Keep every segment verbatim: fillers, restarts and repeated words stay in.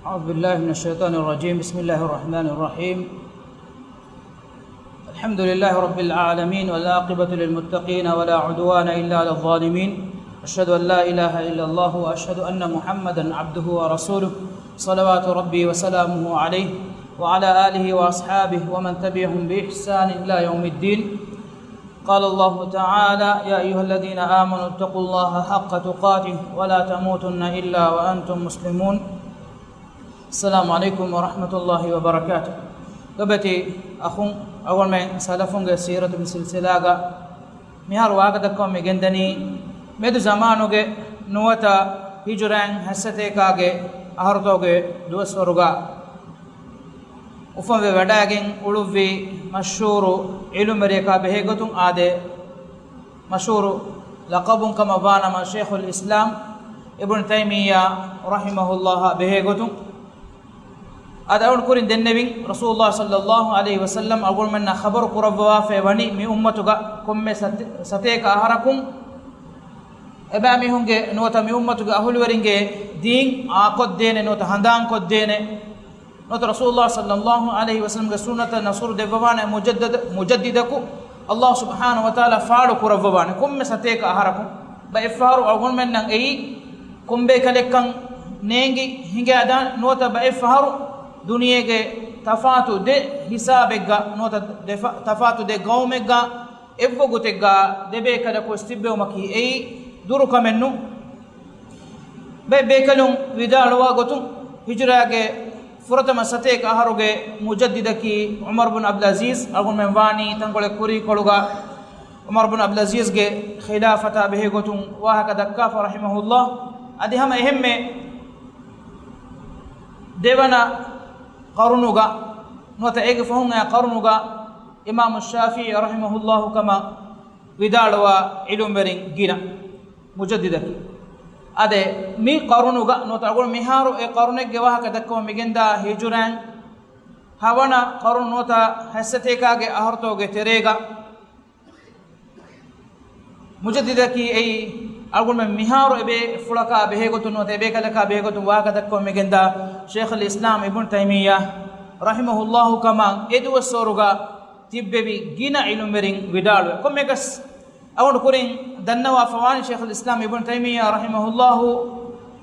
أعوذ بالله من الشيطان الرجيم. بسم الله الرحمن الرحيم. الحمد لله رب العالمين، والعاقبة للمتقين، ولا عدوان إلا على الظالمين. أشهد أن لا إله إلا الله، وأشهد أن محمدا عبده ورسوله، صلوات ربي وسلامه عليه، وعلى آله وأصحابه ومن تبعهم بإحسان إلى يوم الدين. قال الله تعالى: يا أيها الذين آمنوا اتقوا الله حق تقاته ولا تموتن إلا وأنتم مسلمون. السلام عليكم ورحمة الله وبركاته. ލޮބުވެތި އަޚުން، އަޅުގަނޑުމެން ސަލަފުންގެ ސީރަތުގެ ސިލްސިލާގަ މިހާރު ވާހަކަ ދައްކަވަން މި ގެންދަނީ، މެދު ޒަމާނުގެ ނުވަތަ ހިޖުރައިން ހަތްސަތޭކާގެ އަހަރުތަކުގެ ދުވަސްވަރުގަ އުފަންވެ ވަޑައިގެން އުޅުއްވި މަޝްހޫރު ޢިލްމުވެރިޔަކާ ބެހޭގޮތުން، އާދެ، މަޝްހޫރު ލަޤަބުން ކަމަށް ވާނަމަ، ޝޭޚުލް އިސްލާމް އިބްނު ތައިމިއްޔާ ރަޙިމަހުﷲ އާ ބެހޭގޮތުން، އާދެ، އަޅުގަނޑު ކުރިން ދެންނެވިން، ރަސޫލުﷲ ޞައްލަﷲ ޢަލައިހި ވަސައްލަމް އަޅުގަނޑުމެންނަށް ޚަބަރު ކުރައްވަވާފައި ވަނީ، މި އުއްމަތުގަ ކޮންމެ ސަތޭ-، ސަތޭކަ އަހަރަކުން އެބައިމީހުންގެ ނުވަތަ މި އުއްމަތުގެ އަހުލުވެރިންގެ ދީން އާކޮށްދޭނެ، ނުވަތަ ހަނދާންކޮށްދޭނެ، ނުވަތަ ރަސޫލުﷲ ޞައްލަﷲ ޢަލައިހި ވަސައްލަމްގެ ސުންނަތަށް ނަޞްރު ދެއްވަވާނެ، މުޖައްދަދު-، މުޖައްދިދަކު ﷲ ސުބްޙާނަހޫ ވަތަޢާލާ ފާޅު ކުރައްވަވާނެ. ކޮންމެ ސަތޭކަ އަހަރަކުން ބައެއްފަހަރު އަޅުގަނޑުމެންނަށް އެއީ ކޮންބޭކަލެއްކަން ނޭނގި ހިނގާދާނެ، ނުވަތަ ބައެއްފަހަރު ދުނިޔޭގެ ތަފާތު ދެ ހިސާބެއްގަ، ނުވަތަ ދެ ފަ-، ތަފާތު ދެ ގައުމެއްގަ އެއްވަގުތެއްގަ ދެބޭކަލަކުވެސް ތިއްބެވުމަކީ އެއީ ދުރުކަމެއްނު. ބައެއް ބޭކަލުން ވިދާޅުވާ ގޮތުން، ހިޖުރާގެ ފުރަތަމަ ސަތޭކަ އަހަރުގެ މުޖައްދިދަކީ ޢުމަރު ބުން ޢަބްދުލް ޢަޒީޒް، އަޅުގަނޑުމެން ވާނީ ތަންކޮޅެއް ކުރީކޮޅުގަ ޢުމަރު ބުން ޢަބްދުލް ޢަޒީޒްގެ ޚިލާފަތާ ބެހޭގޮތުން ވާހަކަ ދައްކާފަ ރަޙިމަހުﷲ. އަދި ހަމަ އެހެންމެ ދެވަނަ ޤަރުނުގަ، ނުވަތަ އޭގެ ފަހުން އައި ޤަރުނުގަ އިމާމު ޝާފިޢީ ރަޙިމަހުﷲ ކަމަށް ވިދާޅުވާ ޢިލްމުވެރިން ގިނަ މުޖައްދިދަކީ. އާދެ، މި ޤަރުނުގަ ނުވަތަ އަޅުގަނޑު މިހާރު އެ ޤަރުނެއްގެ ވާހަކަ ދައްކަވަން މިގެންދާ ހިޖުރައިން ހަވަނަ ޤަރުނު ނުވަތަ ހަތްސަތޭކާގެ އަހަރުތަކުގެ ތެރޭގަ މުޖައްދިދަކީ އެއީ އަޅުގަނޑުމެން މިހާރު އެބޭފުޅަކާ ބެހޭގޮތުން ނުވަތަ އެބޭކަލަކާ ބެހޭގޮތުން ވާހަކަ ދައްކަވަން މިގެންދާ ޝޭޚުލް އިސްލާމް އިބްނު ތައިމިއްޔާ ރަޙިމަހުﷲ ކަމަށް އެ ދުވަސްވަރުގަ ތިއްބެވި ގިނަ ޢިލްމުވެރިން ވިދާޅުވޭ. ކޮންމެއަކަސް އަޅުގަނޑު ކުރިން ދަންނަވާފަވާނީ، ޝޭޚުލް އިސްލާމް އިބްނު ތައިމިއްޔާ ރަޙިމަހުﷲ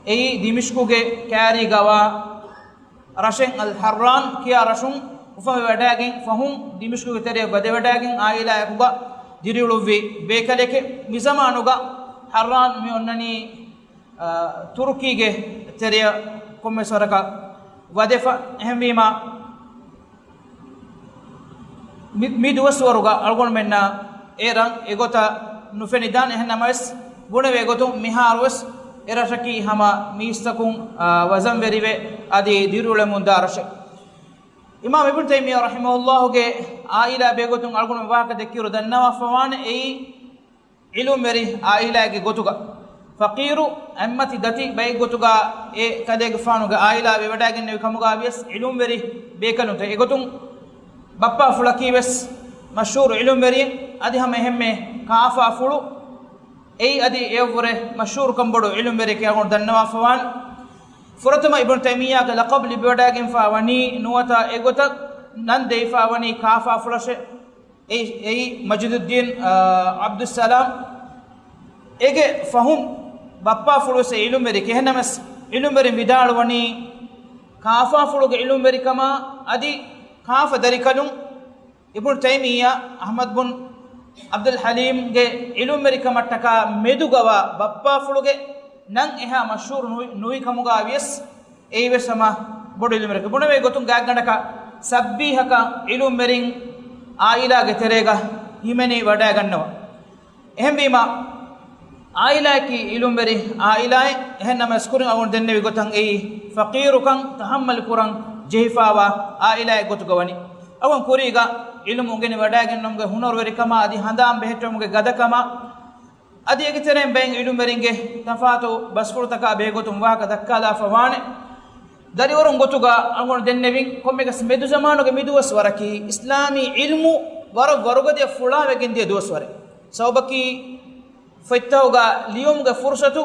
އެއީ ދިމިޝްޤުގެ ކާރީގަވާ ރަށެއް އަލް ޙައްރާން ކިޔާ ރަށުން އުފަންވެވަޑައިގެން ފަހުން، ދިމިޝްޤުގެ ތެރެއަށް ވަދެވަޑައިގެން އާއިލާއެކުގަ ދިރިއުޅުއްވި ބޭކަލެކެ. މިޒަމާނުގަ ޙައްރާން މި އޮންނަނީ، އާ، ތުރުކީގެ ތެރެއަށް ކޮންމެސް ވަރަކަށް ވަދެފަ. އެހެންވީމާ، މި، މި ދުވަސްވަރުގަ އަޅުގަނޑުމެންނަށް އެ ރަށް އެގޮތަށް ނުފެނިދާނެ. އެހެންނަމަވެސް، ބުނެވޭ ގޮތުން މިހާރުވެސް އެ ރަށަކީ ހަމަ މީސްތަކުން، އާ، ވަޒަންވެރިވެ އަދި ދިރިއުޅެމުންދާ ރަށެއް. އިމާމް އިބްނު ތައިމިއްޔާ ރަޙިމަހުﷲގެ އާއިލާ ބެހޭގޮތުން އަޅުގަނޑު ވާހަކަ ދެއްކިއިރު ދަންނަވާފަވާނެ އެއީ ޢިލްމުވެރި އާއިލާއެއްގެ ގޮތުގަ. ފަޤީރު އެއްމަތި ދަތި ބައެއްގޮތުގަ އެ ކަލޭގެފާނުގެ އާއިލާ ވެވަޑައިގެންނެވި ކަމުގަ ވިޔަސް ޢިލްމުވެރި ބޭކަލުންތައް. އެގޮތުން ބައްޕާފުޅަކީ ވެސް މަޝްހޫރު ޢިލްމުވެރިއެއް. އަދި ހަމަ އެހެންމެ ކާފާފުޅު އެއީ އަދި އެއަށްވުރެ މަޝްހޫރުކަން ބޮޑު ޢިލްމުވެރިއެކޭ އަޅުގަނޑު ދަންނަވާފަވާނެ. ފުރަތަމަ އިބްނު ތައިމިއްޔާގެ ލަޤަބު ލިބިވަޑައިގެންފަ ވަނީ ނުވަތަ އެގޮތަށް ނަން ދެވިފަ ވަނީ ކާފާފުޅަށޭ. އެއީ، އެއީ މަޖިދުއްދީން، އާ، ޢަބްދުއްސަލާމް. އޭގެ ފަހުން ބައްޕާފުޅުވެސް ޢިލްމުވެރި. އެހެންނަމަވެސް ޢިލްމުވެރިން ވިދާޅުވަނީ ކާފާފުޅުގެ ޢިލްމުވެރިކަމާ އަދި ކާފަ ދަރިކަލުން އިބްނު ތައިމިއްޔާ އަޙްމަދު ބުން ޢަބްދުލް ޙަލީމްގެ ޢިލްމުވެރިކަމަށްޓަކާ މެދުގަވާ ބައްޕާފުޅުގެ ނަން އެހާ މަޝްހޫރު ނުވި، ނުވި ކަމުގަ ވިޔަސް އެއީވެސް ހަމަ ބޮޑު ޢިލްމުވެރިކަމެއް. ބުނެވޭ ގޮތުން ގާތްގަނޑަކަށް ސައްބީހަކަށް ޢިލްމުވެރިން އާއިލާގެ ތެރޭގަ ހިމެނި ވަޑައިގަންނަވާ. އެހެންވީމާ، އާއިލާއަކީ ޢިލްމުވެރި އާއިލާއެއް. އެހެންނަމަވެސް ކުރިން އަޅުގަނޑު ދެންނެވި ގޮތަށް އެއީ ފަޤީރުކަން ތަޙައްމަލް ކުރަން ޖެހިފައިވާ އާއިލާއެއް ގޮތުގަ ވަނީ. އަޅުގަނޑު ކުރީގަ ޢިލްމު އުނގެނި ވަޑައިގެންނުމުގެ ހުނަރުވެރިކަމާ އަދި ހަނދާން ބެހެއްޓުމުގެ ގަދަކަމާ އަދި އޭގެ ތެރެއިން ބައެއް ޢިލްމުވެރިންގެ ތަފާތު ބަސްފުޅުތަކާ ބެހޭގޮތުން ވާހަކަ ދައްކާލާފަ ވާނެ. ދަރިވަރުން ގޮތުގަ އަޅުގަނޑު ދެންނެވިން، ކޮންމެއަކަސް މެދުޒަމާނުގެ މިދުވަސް ވަރަކީ އިސްލާމީ ޢިލްމު ވަރަށް ވަރުގަދަޔަށް ފުޅާވެގެން ދިޔަ ދުވަސްވަރެއް. ސަބަބަކީ ފޮތްތަކުގަ ލިޔުމުގެ ފުރުޞަތު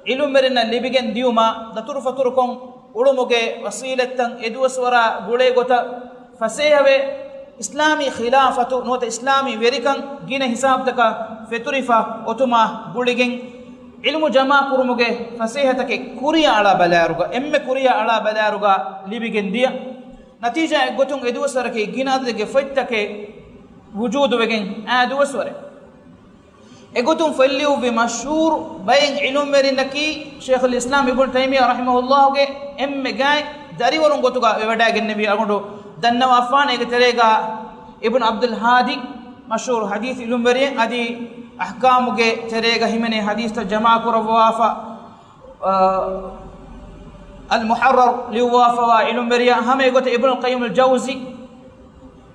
ޢިލްމުވެރިންނަށް ލިބިގެން ދިޔުމާ، ދަތުރުފަތުރުކޮށް އުޅުމުގެ ވަސީލަތްތައް އެދުވަސްވަރާ ގުޅޭ ގޮތަށް ފަސޭހަވެ، އިސްލާމީ ޚިލާފަތު ނުވަތަ އިސްލާމީ ވެރިކަން ގިނަ ހިސާބުތަކަށް ފެތުރިފަ އޮތުމާ ގުޅިގެން، ޢިލްމު ޖަމާކުރުމުގެ ފަސޭހަތަކެއް ކުރިޔަށް އަޅާ ބަލާއިރުގަ، އެންމެ ކުރިޔަށް އަޅާ ބަލާއިރުގަ ލިބިގެން ދިޔަ. ނަތީޖާއެއްގޮތުން އެދުވަސްވަރަކީ ގިނަ އަދަދެއްގެ ފޮތްތަކެއް ވުޖޫދުވެގެން އާ ދުވަސްވަރެއް. އެގޮތުން ފޮތްލިޔުއްވި މަޝްހޫރު ބައެއް ޢިލްމުވެރިންނަކީ ޝޭޚުލް އިސްލާމް އިބްނު ތައިމިއްޔާ ރަޙިމަހުﷲގެ އެންމެ ގާތް ދަރިވަރުން ގޮތުގަ ވެވަޑައިގެންނެވި އަޅުގަނޑު ދަންނަވާފާނެ. އޭގެ ތެރޭގަ އިބްނު ޢަބްދުލް ހާދީ، މަޝްހޫރު ޙަދީޘް ޢިލްމުވެރިއެއް، އަދި އަޙްކާމުގެ ތެރޭގަ ހިމެނޭ ޙަދީޘްތައް ޖަމާކުރައްވާފަ، އަލް މުޙައްރަރު ލިޔުއްވާފަވާ ޢިލްމުވެރިޔާ. ހަމަ އެގޮތަށް އިބްނުލް ޤައްޔިމުލް ޖައުޒީ،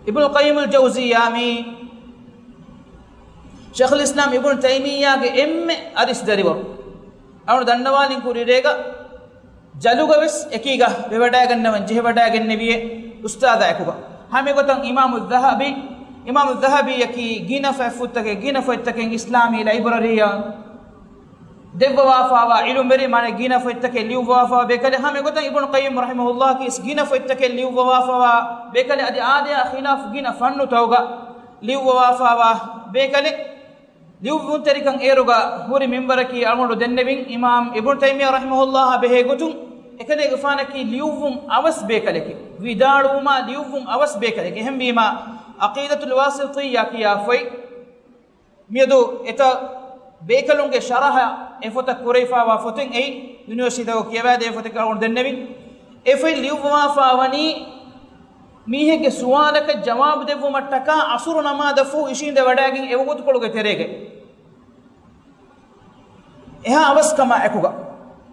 އިބްނުލް ޤައްޔިމުލް ޖައުޒިއްޔާ މީ ޝޭޚުލް އިސްލާމް އިބްނު ތައިމިއްޔާގެ އެންމެ އަރިސް ދަރިވަރު. އަޅުގަނޑު ދަންނަވާލިން ކުރިރޭގަ ޖަލުގަ ވެސް އެކީގަ ވެވަޑައިގަންނަވަން ޖެހިވަޑައިގެންނެވިއޭ އުސްތާޛާއެކުގަ. ހަމައެގޮތަށް އިމާމު ޛަހަބީ، އިމާމު ޛަހަބީއަކީ ގިނަ ފޮތްފުށްތަކެއް، ގިނަ ފޮތްތަކެއް އިސްލާމީ ލައިބްރަރީއަށް ދެއްވަވާފާވާ ޢިލްމުވެރި، މާނަ ގިނަ ފޮތްތަކެއް ލިޔުއްވަވާފާވާ ބޭކަލެއް. ހަމައެގޮތަށް އިބްނު ޤައްޔިމް ރަޙިމަހުﷲ ކީސް ގިނަ ފޮތްތަކެއް ލިޔުއްވަވާފާވާ ބޭކަލެއް. އަދި އާދަޔާ ޚިލާފު ގިނަ ފަންނުތަކުގަ ލިޔުއްވަވާފާވާ ބޭކަލެއް. ލިޔުއްވުންތެރިކަން އޭރުގަ ހުރި މިންވަރަކީ އަޅުގަނޑު ދެންނެވިން އިމާމް އިބްނު ތައިމިއްޔާ ރަޙިމަހުﷲ ބެހޭ ގޮތުން އެކަލޭގެފާނަކީ ލިޔުއްވުން އަވަސް ބޭކަލެކޭ. ވިދާޅުވުމާ ލިޔުއްވުން އަވަސް ބޭކަލެކޭ. އެހެންވީމާ، ޢަޤީދަތުލް ވާސިޠިއްޔާ ކިޔާ ފޮތް މިއަދު އެތައް ބޭކަލުންގެ ޝަރަޙަ އެ ފޮތަށް ކުރެވިފާވާ ފޮތެއް އެއީ، ޔުނިވަރސިޓީތަކުގަ ކިޔަވާދޭ ފޮތެއް އަޅުގަނޑު ދެންނެވިން. އެ ފޮތް ލިޔުއްވަވާފާވަނީ މީހެއްގެ ސުވާލަކަށް ޖަވާބު ދެއްވުމަށްޓަކާ ޢަޞުރު ނަމާދަށް ފަހު އިށީނދެ ވަޑައިގެން އެ ވަގުތުކޮޅުގެ ތެރޭގައި އެހާ އަވަސްކަމާ އެކުގަ.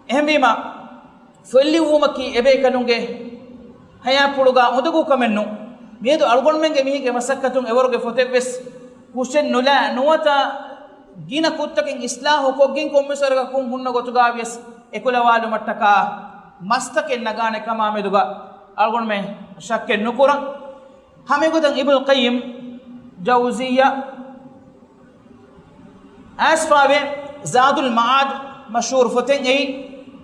އެހެންވީމާ، ފޮތްލިޔުއްވުމަކީ އެބޭކަލުންގެ ހަޔާތްޕުޅުގަ އުނދަގޫ ކަމެއް ނޫން. މިއަދު އަޅުގަނޑުމެންގެ މީހެއްގެ މަސައްކަތުން އެވަރުގެ ފޮތެއްވެސް ހުށެއް ނުލާ ނުވަތަ ގިނަ ކުށްތަކެއް އިސްލާހު ކޮށްގެން ކޮންމެސް ވަރަކަށް ކުށް ހުންނަ ގޮތުގަ ވިޔަސް އެކުލަވާލުމަށްޓަކާ މަސްތަކެއް ނަގާނެ ކަމާ މެދުގަ އަޅުގަނޑުމެން ޝައްކެއް ނުކުރަން. ހަމައެގޮތަށް އިބްނުލް ޤައްޔިމް ޖައުޒިއްޔާ އައިސްފާވޭ ޒާދުލް މަޢާދް މަޝްހޫރު ފޮތެއް އެއީ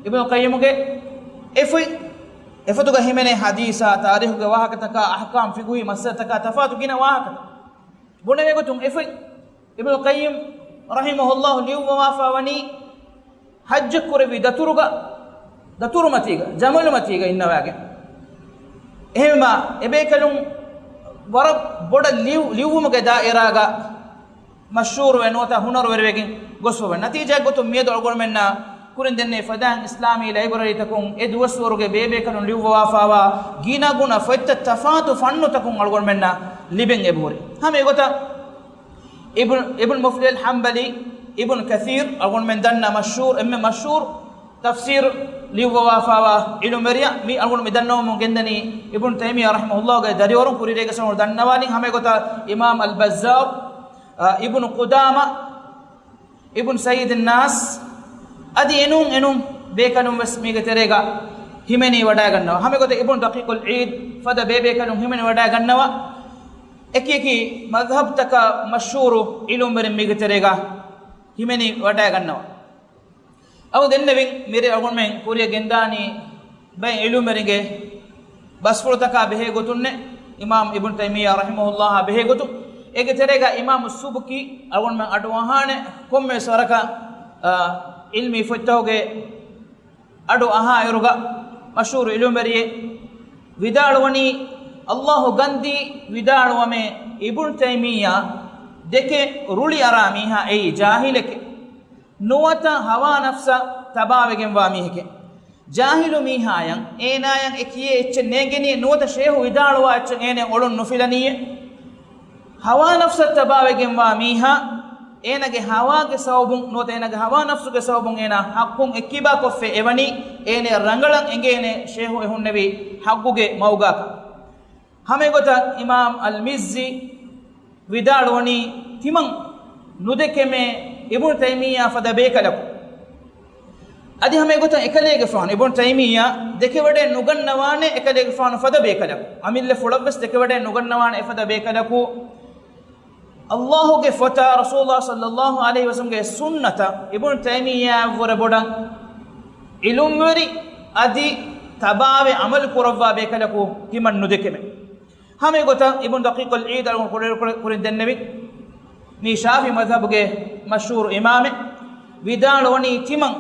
އިބްނުލް ޤައްޔިމުގެ އެ ފޮތް. އެފޮތުގަ ހިމެނޭ ޙަދީޘާ، ތާރީޚުގެ ވާހަކަތަކާ، އަޙްކާމް، ފިޤުހީ މައްސަލަތަކާ ތަފާތު ގިނަ ވާހަކަތައް. ބުނެވޭ ގޮތުން އެ ފޮތް އިބްނުލް ޤައްޔިމް ރަޙިމަހުﷲ ލިޔުއްވަވާފާވަނީ ޙައްޖަށް ކުރެއްވި ދަތުރުގަ، ދަތުރުމަތީގަ، ޖަމަލުމަތީގަ އިންނަވާގެން. އެހެންވީމާ، އެބޭކަލުން ވަރަށް ބޮޑަށް ލިޔު-، ލިޔުއްވުމުގެ ދާއިރާގަ މަޝްހޫރުވެ ނުވަތަ ހުނަރުވެރިވެގެން ގޮސްފަވަން. ނަތީޖާއެއްގޮތުން މިއަދު އަޅުގަނޑުމެންނާ ކުރިން ދެންނެވި ފަދައިން އިސްލާމީ ލައިބްރަރީތަކުން އެ ދުވަސްވަރުގެ ބޭބޭކަލުން ލިޔުއްވަވާފާވާ ގިނަގުނަ ފޮތްތައް ތަފާތު ފަންނުތަކުން އަޅުގަނޑުމެންނަށް ލިބެން އެބަހުރި. ހަމަ އެގޮތަށް އިބްނު، އިބްނު މުފްލިޙުލް ޙަންބަލީ، އިބްނު ކަޘީރު، އަޅުގަނޑުމެން ދަންނަ މަޝްހޫރު، އެންމެ މަޝްހޫރު ތަފްސީރު ލިޔުއްވަވާފާވާ ޢިލްމުވެރިޔާ، މި އަޅުގަނޑު މި ދަންނަވަމުން ގެންދަނީ އިބްނު ތައިމިއްޔާ ރަޙިމަހުﷲގެ ދަރިވަރުން ކުރިރޭގަ ސަމު ދަންނަވާލިން. ހަމަ އެގޮތަށް އިމާމް އަލް ބައްޒާރު، އަ، އިބްނު ޤުދާމާ، އިބްނު ސައްޔިދިން ނާސް، އަދި އެނޫން އެނޫން ބޭކަލުން ވެސް މީގެ ތެރޭގަ ހިމެނި ވަޑައިގަންނަވާ. ހަމަ އެގޮތަށް އިބްނު ދަޤީޤުލް ޢީދު ފަދަ ބޭބޭކަލުން ހިމެނި ވަޑައިގަންނަވާ. އެކި އެކި މަޛްހަބްތަކަށް މަޝްހޫރު ޢިލްމުވެރިން މީގެ ތެރޭގަ ހިމެނި ވަޑައިގަންނަވާ. އަޅުގަނޑު ދެންނެވިން މިރޭ އަޅުގަނޑުމެން ކުރިއަށް ގެންދާނީ ބައެއް ޢިލްމުވެރިންގެ ބަސްފުޅުތަކާ ބެހޭ ގޮތުންނޭ. އިމާމް އިބްނު ތައިމިއްޔާ ރަޙިމަހުﷲ ބެހޭ ގޮތުން. އޭގެ ތެރޭގަ އިމާމު ސުބުކީ އަޅުގަނޑުމެން އަޑު އަހާނެ ކޮންމެވެސް ވަރަކަށް، އާ، ޢިލްމީ ފޮތްތަކުގެ އަޑު އަހާއިރުގަ މަޝްހޫރު ޢިލްމުވެރިއެއް ވިދާޅުވަނީ، ﷲ ގަންދީ ވިދާޅުވަމޭ، އިބްނު ތައިމިއްޔާ ދެކެ ރުޅި އަރާ މީހާ އެއީ ޖާހިލެކޭ. ނުވަތަ ހަވާ ނަފްސަށް ތަބާވެގެންވާ މީހެކޭ. ޖާހިލު މީހާޔަށް އޭނާޔަށް އެ ކިޔޭ އެއްޗެއް ނޭނގެނީ، ނުވަތަ ޝޭހު ވިދާޅުވާ އެއްޗެއް އޭނަ އޮޅުން ނުފިލަނީއޭ. ހަވާ ނަފްސަށް ތަބާވެގެންވާ މީހާ އޭނާގެ ހަވާގެ ސަބަބުން ނުވަތަ އޭނާގެ ހަވާ ނަފްސުގެ ސަބަބުން އޭނާ ޙައްޤުން އެއްކިބާކޮށްފަ އެވަނީ، އޭނަޔަށް ރަނގަޅަށް އެނގޭނެ ޝޭހު އެ ހުންނެވި ޙައްޤުގެ މައުގާކަށް. ހަމަ އެގޮތަށް އިމާމް އަލްމިއްޒީ ވިދާޅުވަނީ، ތިމަން ނުދެކެމޭ އިބްނު ތައިމިއްޔާ ފަދަ ބޭކަލަކު. އަދި ހަމަ އެގޮތަށް އެކަލޭގެފާނު އިބްނު ތައިމިއްޔާ ދެކެވަޑައެއް ނުގަންނަވާނެ އެކަލޭގެފާނު ފަދަ ބޭކަލަކު. އަމިއްލަ ފުޅަށްވެސް ދެކެވަޑައެއް ނުގަންނަވާނެ އެފަދަ ބޭކަލަކު. ﷲގެ ފޮތާ ރަސޫލާ ޞައްލައްލާހު ޢަލައިހި ވަސައްލަމްގެ ސުންނަތަށް އިބްނު ތައިމިއްޔާއަށްވުރެ ބޮޑަށް ޢިލްމުވެރި އަދި ތަބާވެ ޢަމަލު ކުރައްވާ ބޭކަލަކު ތިމަން ނުދެކެމެ. ހަމަ އެގޮތަށް އިބްނު ދަޤީޤުލް ޢީދު އަޅުގަނޑު ކުރި-، ކުރި-، ކުރިން ދެންނެވި. މީ ޝާފިޢީ މަޛްހަބުގެ މަޝްހޫރު އިމާމެއް ވިދާޅުވަނީ ތިމަން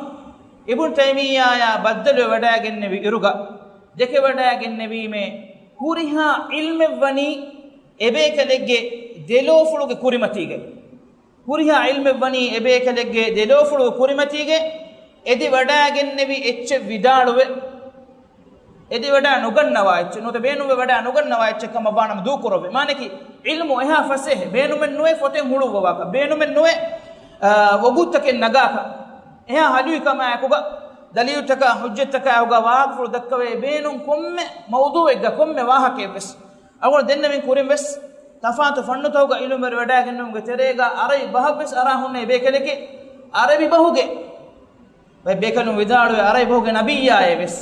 އިބްނު ތައިމިއްޔާޔާ ބައްދަލުވެވަޑައިގެންނެވި އިރުގަ ދެކެވަޑައިގެންނެވީމޭ ހުރިހާ ޢިލްމެއްވަނީ އެބޭކަލެއްގެ ދެލޯފުޅުގެ ކުރިމަތީގައި. ހުރިހާ ޢިލްމެއްވަނީ އެބޭކަލެއްގެ ދެލޯފުޅުގެ ކުރިމަތީގައި އެދިވަޑައިގެންނެވި އެއްޗެއް ވިދާޅުވެ، އެދިވަޑައި ނުގަންނަވާ އެއްޗެއް، ނުވަތަ ބޭނުންވެވަޑައި ނުގަންނަވާ އެއްޗެއް ކަމަށް ވާނަމަ ދޫކުރެވޭ. މާނައަކީ، ޢިލްމު އެހާ ފަސޭހަ، ބޭނުމެއް ނުވޭ ފޮތެއް ހުޅުއްވަވާކަށް، ބޭނުމެއް ނުވޭ، އާ، ވަގުތުތަކެއް ނަގާކަށް. އެހާ ހަލުވިކަމާއެކުގަ، ދަލީލުތަކާ ހުއްޖަތްތަކާއެކުގަ ވާހަކަފުޅު ދައްކަވޭ ބޭނުން ކޮންމެ މައުޟޫޢެއްގަ ކޮންމެ ވާހަކައެއްވެސް. އަޅުގަނޑު ދެންނެވިން ކުރިން ވެސް ތަފާތު ފަންނުތަކުގަ ޢިލްމުވެރިވެވަޑައިގެންނެވުމުގެ ތެރޭގަ ޢަރަބި ބަހަށްވެސް އަރާ ހުންނެވި ބޭކަލެކޭ. ޢަރަބި ބަހުގެ ބައެއް ބޭކަލުން ވިދާޅުވޭ ޢަރަބި ބަހުގެ ނަބިއްޔާއޭ ވެސް.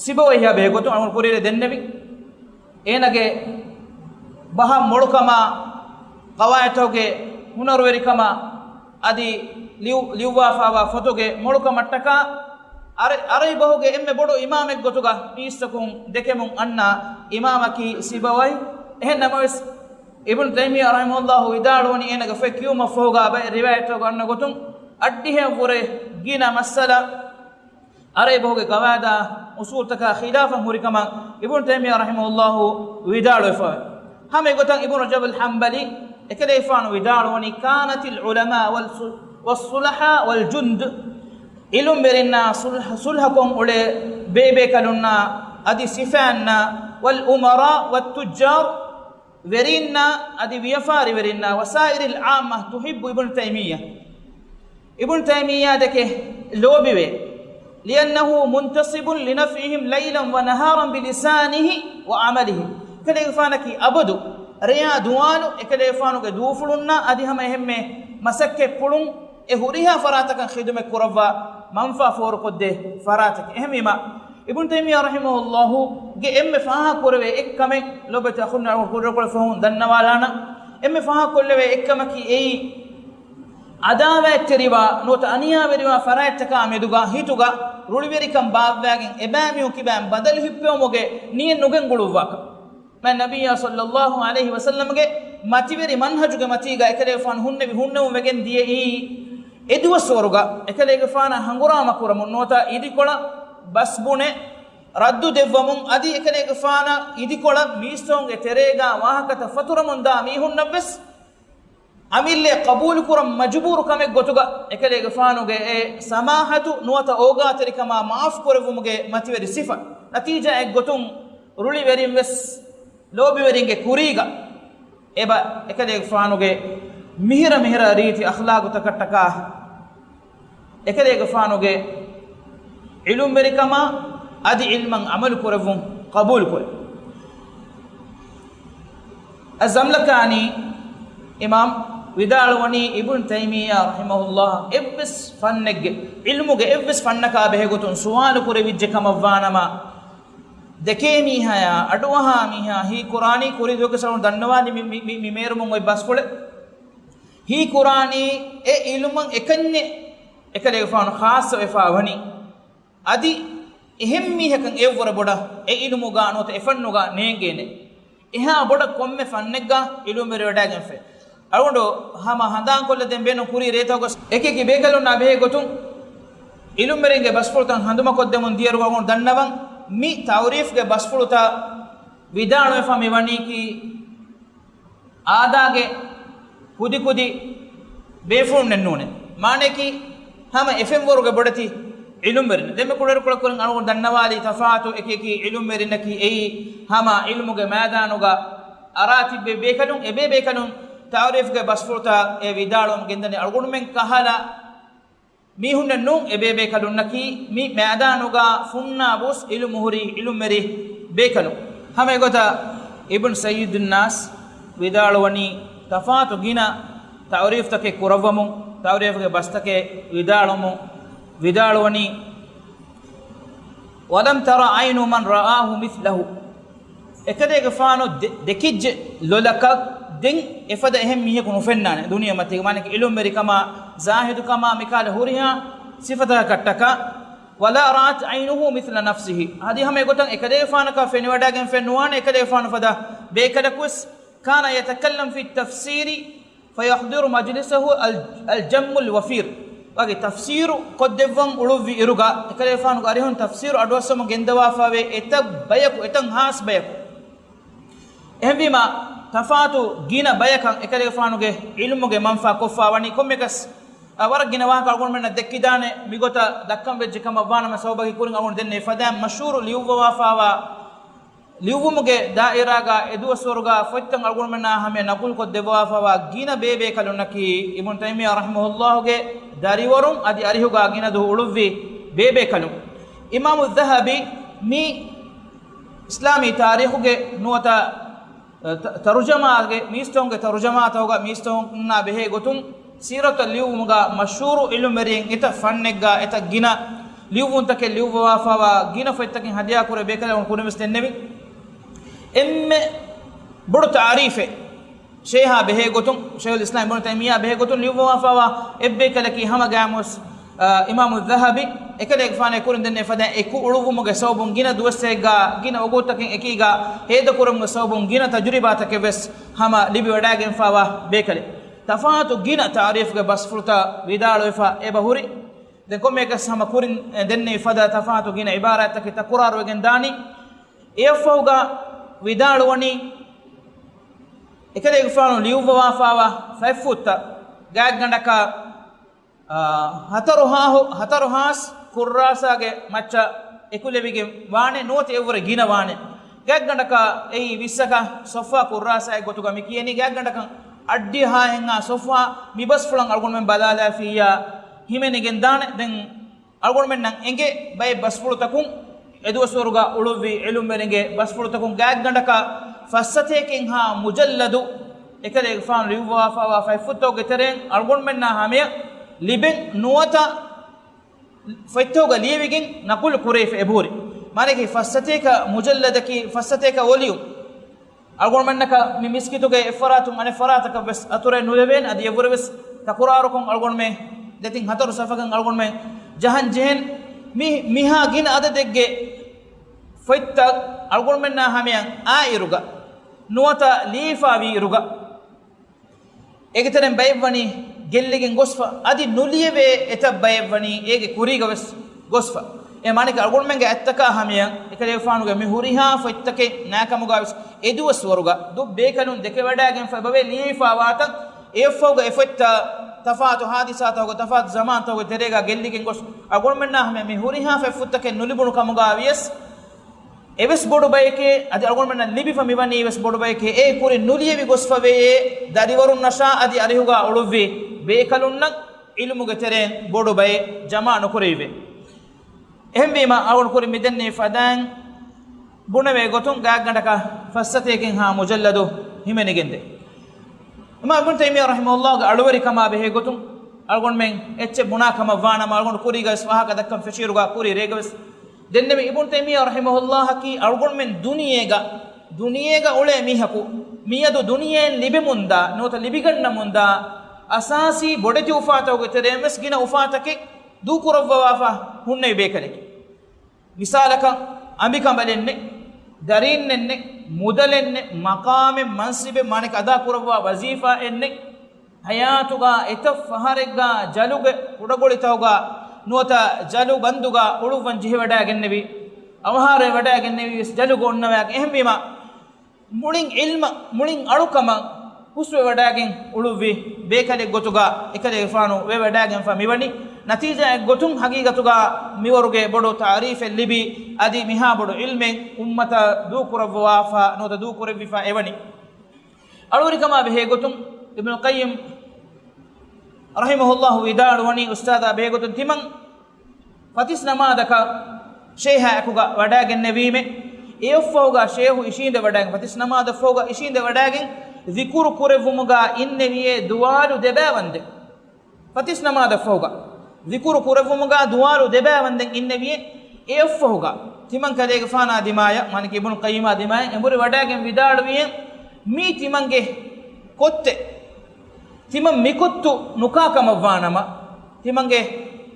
ސިބަވައިހާ ބެހޭ ގޮތުން އަޅުގަނޑު ކުރިއެރޭ ދެންނެވި. އޭނާގެ ބަހަށް މޮޅުކަމާ، ޤަވާޢިދުގެ ހުނަރުވެރިކަމާ، އަދި ލިޔު-، ލިޔުއްވާފައިވާ ފޮތުގެ މޮޅުކަމަށްޓަކާ، ޢަރަ-، ޢަރަބި ބަހުގެ އެންމެ ބޮޑު އިމާމެއް ގޮތުގަ މީސްތަކުން ދެކެމުން އަންނަ އިމާމަކީ ސިބަވައި. އެހެން ނަމަވެސް، އިބްނު ތައިމިއްޔާ ރަޙިމަހުﷲ ވިދާޅުވަނީ އޭނާގެ ފޮތް ކިޔުމަށްފަހުގަ ބައެއް ރިވާޔަތްތަކުގަ އަންނަ ގޮތުން، އަށްޑިހައަށްވުރެ ގިނަ މައްސަލަ ޢަރަބި ބަހުގެ ޤަވާޢިދާ އުޞޫލުތަކާ ޚިލާފަށް ހުރިކަމަށް އިބްނު ތައިމިއްޔާ ރަޙިމަހުﷲ ވިދާޅުވެފައެވެ. ހަމަ އެގޮތަށް އިބްނު ރަޖަބުލް ޙަންބަލީ އެކަލޭގެފާނު ވިދާޅުވަނީ، كانت العلماء والص-، والصلحاء والجند، ޢިލްމުވެރިންނާ ޞުލްޙަ-، ޞުލްޙަކޮށް އުޅޭ ބޭބޭކަލުންނާ އަދި ސިފައިންނާ، والأمراء والتجار، ވެރީންނާ އަދި ވިޔަފާރިވެރިންނާ، وسائر العامة تحب ابن تيمية، އިބްނު ތައިމިއްޔާ ދެކެ ލޯބިވޭ، لأنه منتصب لنفعهم ليلا ونهارا بلسانه وعمله. އެކަލޭގެފާނަކީ އަބަދު ރެޔާ ދުވާލު އެކަލޭގެފާނުގެ ދޫފުޅުންނާ އަދި ހަމަ އެހެންމެ މަސައްކަތްޕުޅުން އެ ހުރިހާ ފަރާތަކަށް ޚިދުމަތް ކުރައްވާ މަންފާ ފޯރުކޮށްދޭ ފަރާތަކެއް. އެހެންވީމާ، އިބްނު ތައިމިއްޔާ ރަޙިމަހުﷲގެ އެންމެ ފާހަގަކުރެވޭ އެއްކަމެއް ލޯބިވެތި އަޚުންނާ ކުރިއަރުކޮޅެއް ފަހުން ދަންނަވާލާނަން. އެންމެ ފާހަގަކޮށްލެވޭ އެއްކަމަކީ އެއީ، ޢަދާވާތްތެރިވާ ނުވަތަ އަނިޔާވެރިވާ ފަރާތްތަކާ މެދުގަ ހިތުގަ ރުޅިވެރިކަން ބާއްވާގެން އެބައިމީހުން ކިބައިން ބަދަލު ހިއްޕެވުމުގެ ނިޔަތް ނުގެންގުޅުއްވާކަށް. މާތް ނަބިއްޔާ ޞައްލައްލާހު ޢަލައިހި ވަސައްލަމްގެ މަތިވެރި މަންހަޖުގެ މަތީގަ އެކަލޭގެފާނު ހުންނެވި ހުންނެވުން ވެގެން ދިޔައީ އެ ދުވަސްވަރުގަ އެކަލޭގެފާނަށް ހަނގުރާމަ ކުރަމުން ނުވަތަ އިދިކޮޅަށް ބަސްބުނެ ރައްދު ދެއްވަމުން އަދި އެކަލޭގެފާނަށް އިދިކޮޅަށް މީސްތަކުންގެ ތެރޭގަ ވާހަކަތައް ފަތުރަމުންދާ މީހުންނަށްވެސް އަމިއްލައަށް ޤަބޫލުކުރަން މަޖުބޫރު ކަމެއް ގޮތުގަ އެކަލޭގެފާނުގެ އެ ސަމާޙަތު ނުވަތަ އޯގާތެރިކަމާ މާފު ކުރެއްވުމުގެ މަތިވެރި ސިފަ. ނަތީޖާއެއްގޮތުން ރުޅިވެރިންވެސް ލޯބިވެރިންގެ ކުރީގަ އެބަ އެކަލޭގެފާނުގެ މިހިރަ މިހިރަ ރީތި އަޚްލާޤުތަކަށްޓަކާ އެކަލޭގެފާނުގެ ޢިލްމުވެރިކަމާ އަދި ޢިލްމަށް ޢަމަލު ކުރެއްވުން ޤަބޫލުކުރޭ. އައްޒަމްލަކާނީ އިމާމް ވިދާޅުވަނީ އިބްނު ތައިމިއްޔާ ރަޙިމަހުﷲ އެއްވެސް ފަންނެއްގެ، ޢިލްމުގެ އެއްވެސް ފަންނަކާ ބެހޭގޮތުން ސުވާލު ކުރެވިއްޖެ ކަމަށް ވާނަމަ، ދެކޭ މީހާޔާ، އަޑުއަހާ މީހާ ހީކުރާނީ ކުރީ ދުވަހުގެ ސަރުން ދަންނަވާނީ މި، މި، މި، މި މޭރުމުން އޮތް ބަސްފުޅެއް. ހީކުރާނީ އެ ޢިލްމަށް އެކަންޏެއް އެކަލޭގެފާނު ޚާއްޞަވެފާ ވަނީ. އަދި އެހެން މީހަކަށް އެއްވަރަށް ބޮޑަށް އެ ޢިލްމުގަ ނުވަތަ އެ ފަންނުގަ ނޭނގޭނެ. އެހާ ބޮޑަށް ކޮންމެ ފަންނެއްގަ ޢިލްމުވެރިވެވަޑައިގެންފަ. އަޅުގަނޑު ހަމަ ހަނދާންކޮށްލަދޭން ބޭނުން ކުރީ ރޭތަކުގަ އެކި އެކި ބޭކަލުންނާ ބެހޭ ގޮތުން ޢިލްމުވެރިންގެ ބަސްފުޅުތައް ހަނދުމަކޮށްދެމުން ދިޔައިރު އަޅުގަނޑު ދަންނަވަން މި ތަޢުރީފްގެ ބަސްފުޅުތައް ވިދާޅުވެފަ މި ވަނީކީ އާދާގެ ކުދިކުދި ބޭފުޅުންނެއް ނޫނޭ. މާނައަކީ ހަމަ އެފެންވަރުގެ ބޮޑެތި ޢިލްމުވެރިން. ދެންމެ ކުޑަކުޑަކުޅަކުޅަކުޅެން އަޅުގަނޑު ދަންނަވާލީ ތަފާތު އެކި އެކި ޢިލްމުވެރިންނަކީ އެއީ ހަމަ ޢިލްމުގެ މައިދާނުގަ އަރާ ތިއްބެވި ބޭކަލުން. އެބޭބޭކަލުން ތަޢުރީފްގެ ބަސްފުޅުތައް އެ ވިދާޅުވަމުން ގެންދަނީ އަޅުގަނޑުމެން ކަހަލަ މީހުންނެއް ނޫން. އެބޭބޭކަލުންނަކީ މި މައިދާނުގަ ފުންނާ ބުސް ޢިލްމު ހުރި ޢިލްމުވެރި ބޭކަލުން. ހަމަ އެގޮތަށް އިބްނު ސައްޔިދުންނާސް ވިދާޅުވަނީ ތަފާތު ގިނަ ތަޢުރީފްތަކެއް ކުރައްވަމުން، ތަޢުރީފްގެ ބަސްތަކެއް ވިދާޅުމުން ވިދާޅުވަނީ، ولم تر عين من رآه مثله. އެކަލޭގެފާނު ދެ-، ދެކިއްޖެ ލޮލަކަށް ދެން އެފަދަ އެހެން މީހަކު ނުފެންނާނެ ދުނިޔެމަތީގަ. މާނައަކީ ޢިލްމުވެރިކަމާ، ޒާހިދުކަމާ، މިކަހަލަ ހުރިހާ ސިފަތަކަށްޓަކާ ولا رأت عينه مثل نفسه. އަދި ހަމަ އެގޮތަށް އެކަލޭގެފާނަކަށް ފެނިވަޑައިގެން ފެން ނުވާނެ އެކަލޭގެފާނު ފަދަ ބޭކަލަކުވެސް. كان يتكلم في التفسير فيحضر مجلسه ال-، الجم الوفير. ވަގެ ތަފްސީރު ކޮށްދެއްވަން އުޅުއްވި އިރުގަ، އެކަލޭގެފާނުގެ އަރިހުން ތަފްސީރު އަޑުއައްސަމުން ގެންދަވާފަވޭ އެތައް ބަޔަކު، އެތައް ހާސް ބަޔަކު. އެހެންވީމަ، ތަފާތު ގިނަ ބަޔަކަށް އެކަލޭގެފާނުގެ ޢިލްމުގެ މަންފާ ކޮށްފާ ވަނީ ކޮންމެކަސް، އަ، ވަރަށް ގިނަ ވާހަކަ އަޅުގަނޑުމެންނަށް ދެއްކިދާނެ، މިގޮތަށް ދައްކަން ވެއްޖެ ކަމަށް ވާނަމަ، ސަބަބަކީ ކުރިން އަޅުގަނޑު ދެންނެވި ފަދައިން މަޝްހޫރު ލިޔުއްވަވާފާވާ ލިޔުއްވުމުގެ ދާއިރާގަ އެދުވަސްވަރުގަ ފޮތްތައް އަޅުގަނޑުމެންނާ ހަމަޔަށް ނަޤުލުކޮށް ދެއްވާފަވާ ގިނަ ބޭބޭކަލުންނަކީ އިބްނު ތައިމިއްޔާ ރަޙިމަހުﷲގެ ދަރިވަރުން އަދި އަރިހުގަ ގިނަ ދުވަހު އުޅުއްވި ބޭބޭކަލުން. އިމާމު ޛަހަބީ މި އިސްލާމީ ތާރީޚުގެ ނުވަތަ، އަ، ތަ-، ތަރުޖަމާގެ މީސްތަކުންގެ ތަރުޖަމާތަކުގަ މީސްތަކުންނާ ބެހޭ ގޮތުން ސީރަތަށް ލިޔުއްވުމުގަ މަޝްހޫރު ޢިލްމުވެރިން އެތައް ފަންނެއްގަ އެތައް ގިނަ ލިޔުއްވުންތަކެއް ލިޔުއްވަވާފަވާ ގިނަ ފޮތްތަކެއް ހަދިޔާކުރެއްވި ބޭކަލުން ކުރިންވެސް ދެންނެވި. އެންމެ ބޮޑު ތާރީފެއް ޝޭހާ ބެހޭ ގޮތުން، ޝޭޚުލް އިސްލާމް އިބްނު ތައިމިއްޔާ ބެހޭ ގޮތުން ލިޔުއްވަވާފަވާ އެއްބޭކަލަކީ ހަމަ ގާމުސް، އާ، އިމާމު ޛަހަބީ އެކަލޭގެފާނު އެކުރިން ދެންނެވި ފަދައިން އެކު އުޅުއްވުމުގެ ސަބަބުން ގިނަ ދުވަސްތަކެއްގަ ގިނަ ވަގުތުތަކެއް އެކީގަ ހޭދަކުރުމުގެ ސަބަބުން ގިނަ ތަޖުރިބާތަކެއްވެސް ހަމަ ލިބިވަޑައިގެންފަވާ ބޭކަލެއް. ތަފާތު ގިނަ ތާރީފުގެ ބަސްފުޅުތައް ވިދާޅުވެފަ އެބަހުރި. ދެން ކޮންމެއަކަސް ހަމަ ކުރިން ދެންނެވި ފަދަ ތަފާތު ގިނަ ޢިބާރާތްތަކެއް ތަކުރާރުވެގެން ދާނީ. އެއަށްފަހުގަ ވިދާޅުވަނީ، އެކަލޭގެފާނު ލިޔުއްވަވާފަވާ ފަތްފުށްތައް ގާތްގަނޑަކަށް، އާ، ހަތަރު ހާހު-، ހަތަރު ހާސް ކުއްރާސާގެ މައްޗަށް އެކުލެވިގެން ވާނެ، ނުވަތަ އެއްވުރެ ގިނަ ވާނެ. ގާތްގަނޑަކަށް އެއީ ވިއްސަކަށް ސޮފްހާ ކުއްރާސާއެއް ގޮތުގަ މި ކިޔަނީ. ގާތްގަނޑަކަށް އައްޑިހަ ހާހެއްހާ ސޮފްހާ މި ބަސްފުޅަށް އަޅުގަނޑުމެން ބަލާލާފިއްޔާ ހިމެނިގެން ދާނެ. ދެން އަޅުގަނޑުމެންނަށް އެނގޭ ބައެއް ބަސްފުޅުތަކުން، އެދުވަސްވަރުގަ އުޅުއްވި ޢިލްމުވެރިންގެ ބަސްފުޅުތަކުން ގާތްގަނޑަކަށް ފައްސަތޭކައެއްހާ މުޖައްލަދު އެކަލޭގެފާނު ލިޔުއްވާފަވާ ފަތްފުށްތަކުގެ ތެރެއިން އަޅުގަނޑުމެންނާ ހަމަޔަށް ލިބެން ނުވަތަ ފޮތްތަކުގަ ލިޔެވިގެން ނަޤުލު ކުރެވިފަ އެބަހުރި. މާނައަކީ ފައްސަތޭކަ މުޖައްލަދަކީ ފައްސަތޭކަ ވޮލިއުމް. އަޅުގަނޑުމެންނަކަށް މި މިސްކިތުގެ އެއްފަރާތުން އަނެއް ފަރާތަކަށް ވެސް އަތުރެއް ނުލެވޭނެ. އަދި އެއްވުރެ ވެސް ތަކުރާރުކޮށް އަޅުގަނޑުމެން ދެތިން ހަތަރު ސަފަކަށް އަޅުގަނޑުމެން ޖަހަން ޖެހޭނެ. މި-، މިހާ ގިނަ އަދަދެއްގެ ފޮތްތައް އަޅުގަނޑުމެންނާ ހަމަޔަށް އާ އިރުގަ ނުވަތަ ލިޔެފަވި އިރުގަ އޭގެ ތެރެއިން ބައެއްވަނީ ގެއްލިގެން ގޮސްފަ، އަދި ނުލިޔެވޭ އެތައް ބައެއްވަނީ އޭގެ ކުރީގަ ވެސް ގޮސްފަ. އެ މާނައަކީ އަޅުގަނޑުމެންގެ އަތްތަކާ ހަމަޔަށް އެކަލޭގެފާނުގެ މި ހުރިހާ ފޮތްތަކެއް ނާކަމުގަ ވެސް އެދުވަސްވަރުގަ ދުށް ބޭކަލުން ދެކެވަޑައިގެންފަ އެބަވޭ ލިޔެފަވާތައް. އެއަށްފަހުގަ އެ ފޮތްތައް ތަފާތު ހާދިސާތަކުގެ ތަފާތު ޒަމާންތަކުގެ ތެރޭގަ ގެއްލިގެން ގޮސް އަޅުގަނޑުމެންނާ ހަމަޔަށް މި ހުރިހާ ފޮތްފުށްތަކެއް ނުލިބުނު ކަމުގަ ވިޔަސް، އެވެސް ބޮޑު ބައެކޭ، އަދި އަޅުގަނޑުމެންނަށް ލިބިފަ މިވަނީ ވެސް ބޮޑު ބައެކޭ. އޭ ކުރިން ނުލިޔެވި ގޮސްފަވޭ ދަރިވަރުންނަށާ އަދި އަރިހުގަ އުޅުއްވި ބޭކަލުންނަށް ޢިލްމުގެ ތެރެއިން ބޮޑު ބައެއް ޖަމާ ނުކުރެވިވޭ. އެހެންވީމަ އަޅުގަނޑު ކުރިން މިދެންނެވި ފަދައިން ބުނެވޭ ގޮތުން ގާތްގަނޑަކަށް ފައްސަތޭކައެއްހާ މުޖައްލަދު ހިމެނިގެންދޭ. އިމާމް އިބްނު ތައިމިއްޔާ ރަޙިމަހުﷲގެ އަޅުވެރިކަމާ ބެހޭ ގޮތުން އަޅުގަނޑުމެން އެއްޗެއް ބުނާ ކަމަށް ވާނަމަ، އަޅުގަނޑު ކުރީގަ ވެސް ވާހަކަ ދައްކަން ފެށިއިރުގަ ކުރީ ރޭގަ ވެސް ދެންނެވި. އިބްނު ތައިމިއްޔާ ރަޙިމަހުﷲއަކީ އަޅުގަނޑުމެން ދުނިޔޭގަ، ދުނިޔޭގަ އުޅޭ މީހަކު މިއަދު ދުނިޔެއިން ލިބެމުންދާ ނުވަތަ ލިބިގަންނަމުންދާ އަސާސީ ބޮޑެތި އުފާތަކުގެ ތެރެއިން ވެސް ގިނަ އުފާތަކެއް ދޫކުރައްވަވާފަ ހުންނެވި ބޭކަލެކޭ. މިސާލަކަށް، އަނބިކަނބަލެއްނެއް، ދަރީންނެއްނެއް، މުދަލެއްނެއް، މަޤާމެއް، މަންސިބެއް، މާނައަކީ އަދާކުރައްވާ ވަޒީފާއެއްނެއް، ޙަޔާތުގަ އެތައް ފަހަރެއްގަ ޖަލުގެ ކުޑަގޮޅިތަކުގަ ނުވަތަ ޖަލު ބަންދުގަ އުޅުއްވަން ޖެހިވަޑައިގެންނެވި، އަވަހާރަވެވަޑައިގެންނެވި ވެސް ޖަލުގަ އޮންނަވައިގެން. އެހެންވީމަ، މުޅިން ޢިލްމަށް، މުޅިން އަޅުކަމަށް ހުސްވެވަޑައިގެން އުޅުއްވި ބޭކަލެއް ގޮތުގަ އެކަލޭގެފާނު ވެވަޑައިގެންފަ މިވަނީ. ނަތީޖާއެއް ގޮތުން ހަގީގަތުގަ މިވަރުގެ ބޮޑު ތަޢުރީފެއް ލިބި، އަދި މިހާ ބޮޑު ޢިލްމެއް އުއްމަތަށް ދޫކުރައްވަވާފަ ނުވަތަ ދޫކުރެއްވިފަ އެވަނީ. އަޅުވެރިކަމާ ބެހޭގޮތުން އިބްނުލް ޤައްޔިމް ރަޙިމަހުﷲ ވިދާޅުވަނީ، އުސްތާޛާ ބެހޭގޮތުން ތިމަން ފަތިސް ނަމާދަކަށް ޝޭހާއެކުގަ ވަޑައިގެންނެވީމެ، އެއަށްފަހުގަ ޝޭހު އިށީނދެވަޑައިގެން، ފަތިސް ނަމާދަށްފަހުގަ އިށީނދެވަޑައިގެން ޛިކުރު ކުރެއްވުމުގަ އިންނެވިއޭ ދުވާލު ދެބައިވަންދެން. ފަތިސް ނަމާދަށްފަހުގަ ޛިކުރު ކުރެއްވުމުގަ ދުވާލު ދެބައިވަންދެން އިންނެވިއޭ، އެއަށްފަހުގަ ތިމަން ކަލޭގެފާނާ ދިމާޔަށް، މާނައަކީ އިބްނުލް ޤައްޔިމާ ދިމާޔަށް އެނބުރި ވަޑައިގެން ވިދާޅުވިއޭ، މީ ތިމަންގެ ކޮއްތެއް. ތިމަން މިކޮއްތު ނުކާ ކަމަށްވާނަމަ، ތިމަންގެ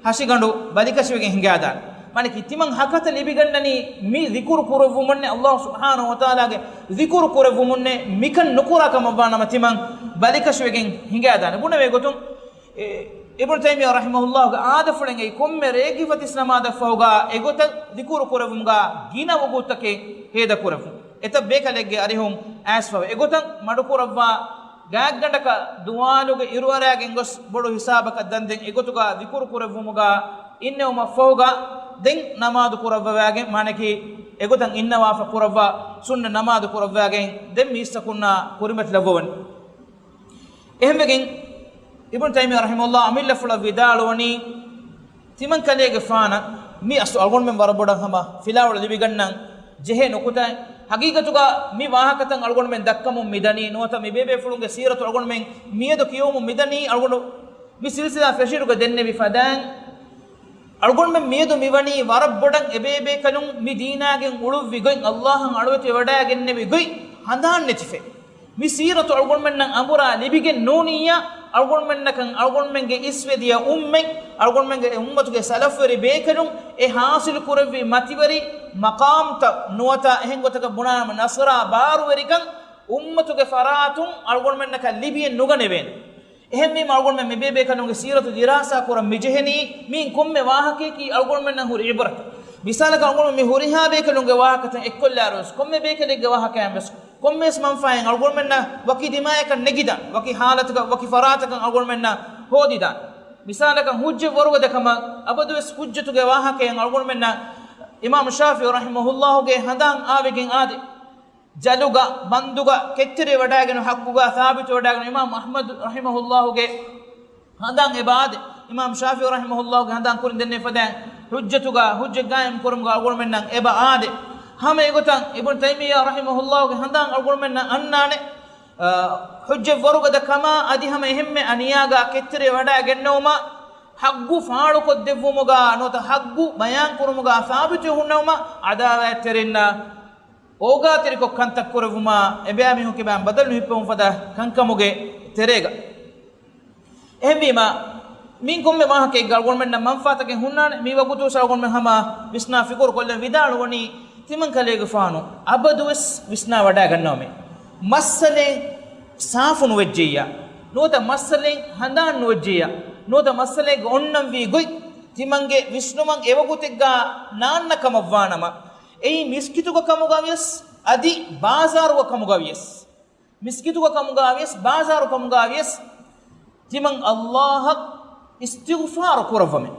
ހަށިގަނޑު ބަލިކަށިވެގެން ހިނގާދާނެ. މާނައަކީ ތިމަން ހަކަތަ ލިބިގަންނަނީ މި ޒިކުރު ކުރެއްވުމުންނޭ، ﷲ ސުބްޙާނަހޫ ވަތަޢާލާގެ ޒިކުރު ކުރެއްވުމުންނޭ، މިކަން ނުކުރާ ކަމަށްވާނަމަ ތިމަން ބަލިކަށިވެގެން ހިނގާދާނެ. ބުނެވޭ ގޮތުން، އި-، އިބްނު ތައިމިއްޔާ ރަޙިމަހުﷲގެ އާދަފުޅެއްގައި ކޮންމެ ރޭގެފަތިސް ނަމާދަށްފަހުގަ އެގޮތަށް ޒިކުރު ކުރެއްވުމުގަ ގިނަ ވަގުތުތަކެއް ހޭދަކުރެއްވުން. އެތައް ބޭކަލެއްގެ އަރިހުން އައިސްފަވެ. އެގޮތަށް މަޑުކުރައްވާ ގާތްގަނޑަކަށް ދުވާލުގެ އިރުއަރާގެން ގޮސް ބޮޑު ހިސާބަކަށް ދަންދެން އެގޮތުގަ ޒިކުރު ކުރެއްވުމުގަ އިންނެވުމަށްފަހުގަ ދެން ނަމާދު ކުރައްވަވާގެން، މާނައަކީ އެގޮތަށް އިންނަވާފަ ކުރައްވާ ސުންނަ ނަމާދު ކުރައްވާގެން ދެން މީސްތަކުންނާ ކުރިމަތިލައްވަވަނީ. އެހެންވެގެން އިބްނު ތައިމިއްޔާ ރަޙިމަހުﷲ އަމިއްލަފުޅަށް ވިދާޅުވަނީ، ތިމަން ކަލޭގެފާނަށް މި އަސް އަޅުގަނޑުމެން ވަރަށް ބޮޑަށް ހަމަ ފިލާވަޅު ލިބިގަންނަން ޖެހޭ ނުކުތާއެއް. ހަގީގަތުގަ މި ވާހަކަތައް އަޅުގަނޑުމެން ދައްކަމުން މިދަނީ ނުވަތަ މި ބޭބޭފުޅުންގެ ސީރަތު އަޅުގަނޑުމެން މިއަދު ކިޔަވަމުން މިދަނީ އަޅުގަނޑު މި ސިލްސިލާ ފެށިއިރުގަ ދެންނެވި ފަދައިން، އަޅުގަނޑުމެން މިއަދު މިވަނީ ވަރަށް ބޮޑަށް އެބޭބޭކަލުން މި ދީނާގެން އުޅުއްވި ގޮތް، ﷲއަށް އަޅުވެތިވެވަޑައިގެންނެވި ގޮތް ހަނދާން ނެތިފަ. މި ސީރަތު އަޅުގަނޑުމެންނަށް އަނބުރާ ލިބިގެން ނޫނިއްޔާ، އަޅުގަނޑުމެންނަކަށް އަޅުގަނޑުމެންގެ އިސްވެދިޔަ އުއްމަތް، އަޅުގަނޑުމެންގެ އުއްމަތުގެ ސަލަފުވެރި ބޭކަލުން އެ ހާސިލު ކުރެއްވި މަތިވެރި މަޤާމްތައް ނުވަތަ އެހެން ގޮތަކަށް ބުނާނަމަ ނަޞްރާ ބާރުވެރިކަން އުއްމަތުގެ ފަރާތުން އަޅުގަނޑުމެންނަކަށް ލިބިއެއް ނުގަނެވޭނެ. އެހެންވީމަ އަޅުގަނޑުމެން މިބޭބޭކަލުންގެ ސީރަތު ދިރާސާ ކުރަން މިޖެހެނީ، މިއިން ކޮންމެ ވާހަކަޔަކީ އަޅުގަނޑުމެންނަށް ހުރި ޢިބްރަތަށް. މިސާލަކަށް އަޅުގަނޑު މި ހުރިހާ ބޭކަލުންގެ ވާހަކަތައް އެއްކޮށްލާއިރުވެސް، ކޮންމެ ބޭކަލެއްގެ ވާހަކައިން ވެސް ކޮންމެވެސް މަންފާއެއް އަޅުގަނޑުމެންނަށް ވަކި ދިމާޔަކަށް ނެގިދާނެ، ވަކި ޙާލަތަކަށް، ވަކި ފަރާތަކަށް އަޅުގަނޑުމެންނަށް ހޯދިދާނެ. މިސާލަކަށް ޙުއްޖަތް ވަރުގަދަ ކަމަށް އަބަދުވެސް ޙުއްޖަތުގެ ވާހަކައިން އަޅުގަނޑުމެންނަށް އިމާމު ޝާފިޢީ ރަޙިމަހުﷲގެ ހަނދާން އާވެގެން އާދެ. ޖަލުގަ، ބަންދުގަ ކެތްތެރިވެވަޑައިގެން ޙައްޤުގަ ސާބިތުވެވަޑައިގެން އިމާމު އަޙްމަދު ރަޙިމަހުﷲގެ ހަނދާން އެބަ އާދެ. އިމާމު ޝާފިޢީ ރަޙިމަހުﷲގެ ހަނދާން ކުރިން ދެންނެވި ފަދައިން ޙުއްޖަތުގަ ޙުއްޖަތް ޤާއިމް ކުރުމުގަ އަޅުގަނޑުމެންނަށް އެބަ އާދެ. ހަމަ އެގޮތަށް އިބްނު ތައިމިއްޔާ ރަޙިމަހުﷲގެ ހަނދާން އަޅުގަނޑުމެންނަށް އަންނާނެ، އަ، ޙުއްޖަތް ވަރުގަދަ ކަމާ އަދި ހަމަ އެހެންމެ އަނިޔާގަ ކެތްތެރިވެވަޑައިގެންނެވުމަށް، ޙައްޤު ފާޅުކޮށްދެއްވުމުގަ ނުވަތަ ޙައްޤު ބަޔާންކުރުމުގަ ސާބިތުވެ ހުންނެވުމަށް ޢަދާވާތްތެރިންނަށް އޯގާތެރިކޮށް ކަންތައް ކުރެއްވުމަށް އެބައިމީހުން ކިބައިން ބަދަލު ނުހިއްޕެވުން ފަދަ ކަންކަމުގެ ތެރޭގަ. އެހެންވީމަ، މިން ކޮންމެ ވާހަކައެއްގަ އަޅުގަނޑުމެންނަށް މަންފާތަކެއް ހުންނާނެ. މި ވަގުތު ވެސް އަޅުގަނޑުމެން ހަމަ ވިސްނާ ފިކުރު ކޮށްލަން ވިދާޅުވަނީ، ތިމަން ކަލޭގެފާނު އަބަދުވެސް ވިސްނާ ވަޑައިގަންނަވަމޭ. މައްސަލައެއް ސާފު ނުވެއްޖެއްޔާ، ނުވަތަ މައްސަލައެއް ހަނދާން ނުވެއްޖެއްޔާ، ނުވަތަ މައްސަލައެއްގެ އޮންނަންވީ ގޮތް ތިމަންގެ ވިސްނުމަށް އެވަގުތެއްގަ ނާންނަ ކަމަށްވާނަމަ، އެއީ މިސްކިތުގަ ކަމުގަ ވިޔަސް، އަދި ބާޒާރުގަ ކަމުގަ ވިޔަސް، މިސްކިތުގަ ކަމުގަ ވިޔަސް، ބާޒާރު ކަމުގަ ވިޔަސް، ތިމަން ﷲއަށް އިސްތިޣްފާރު ކުރައްވަމެ.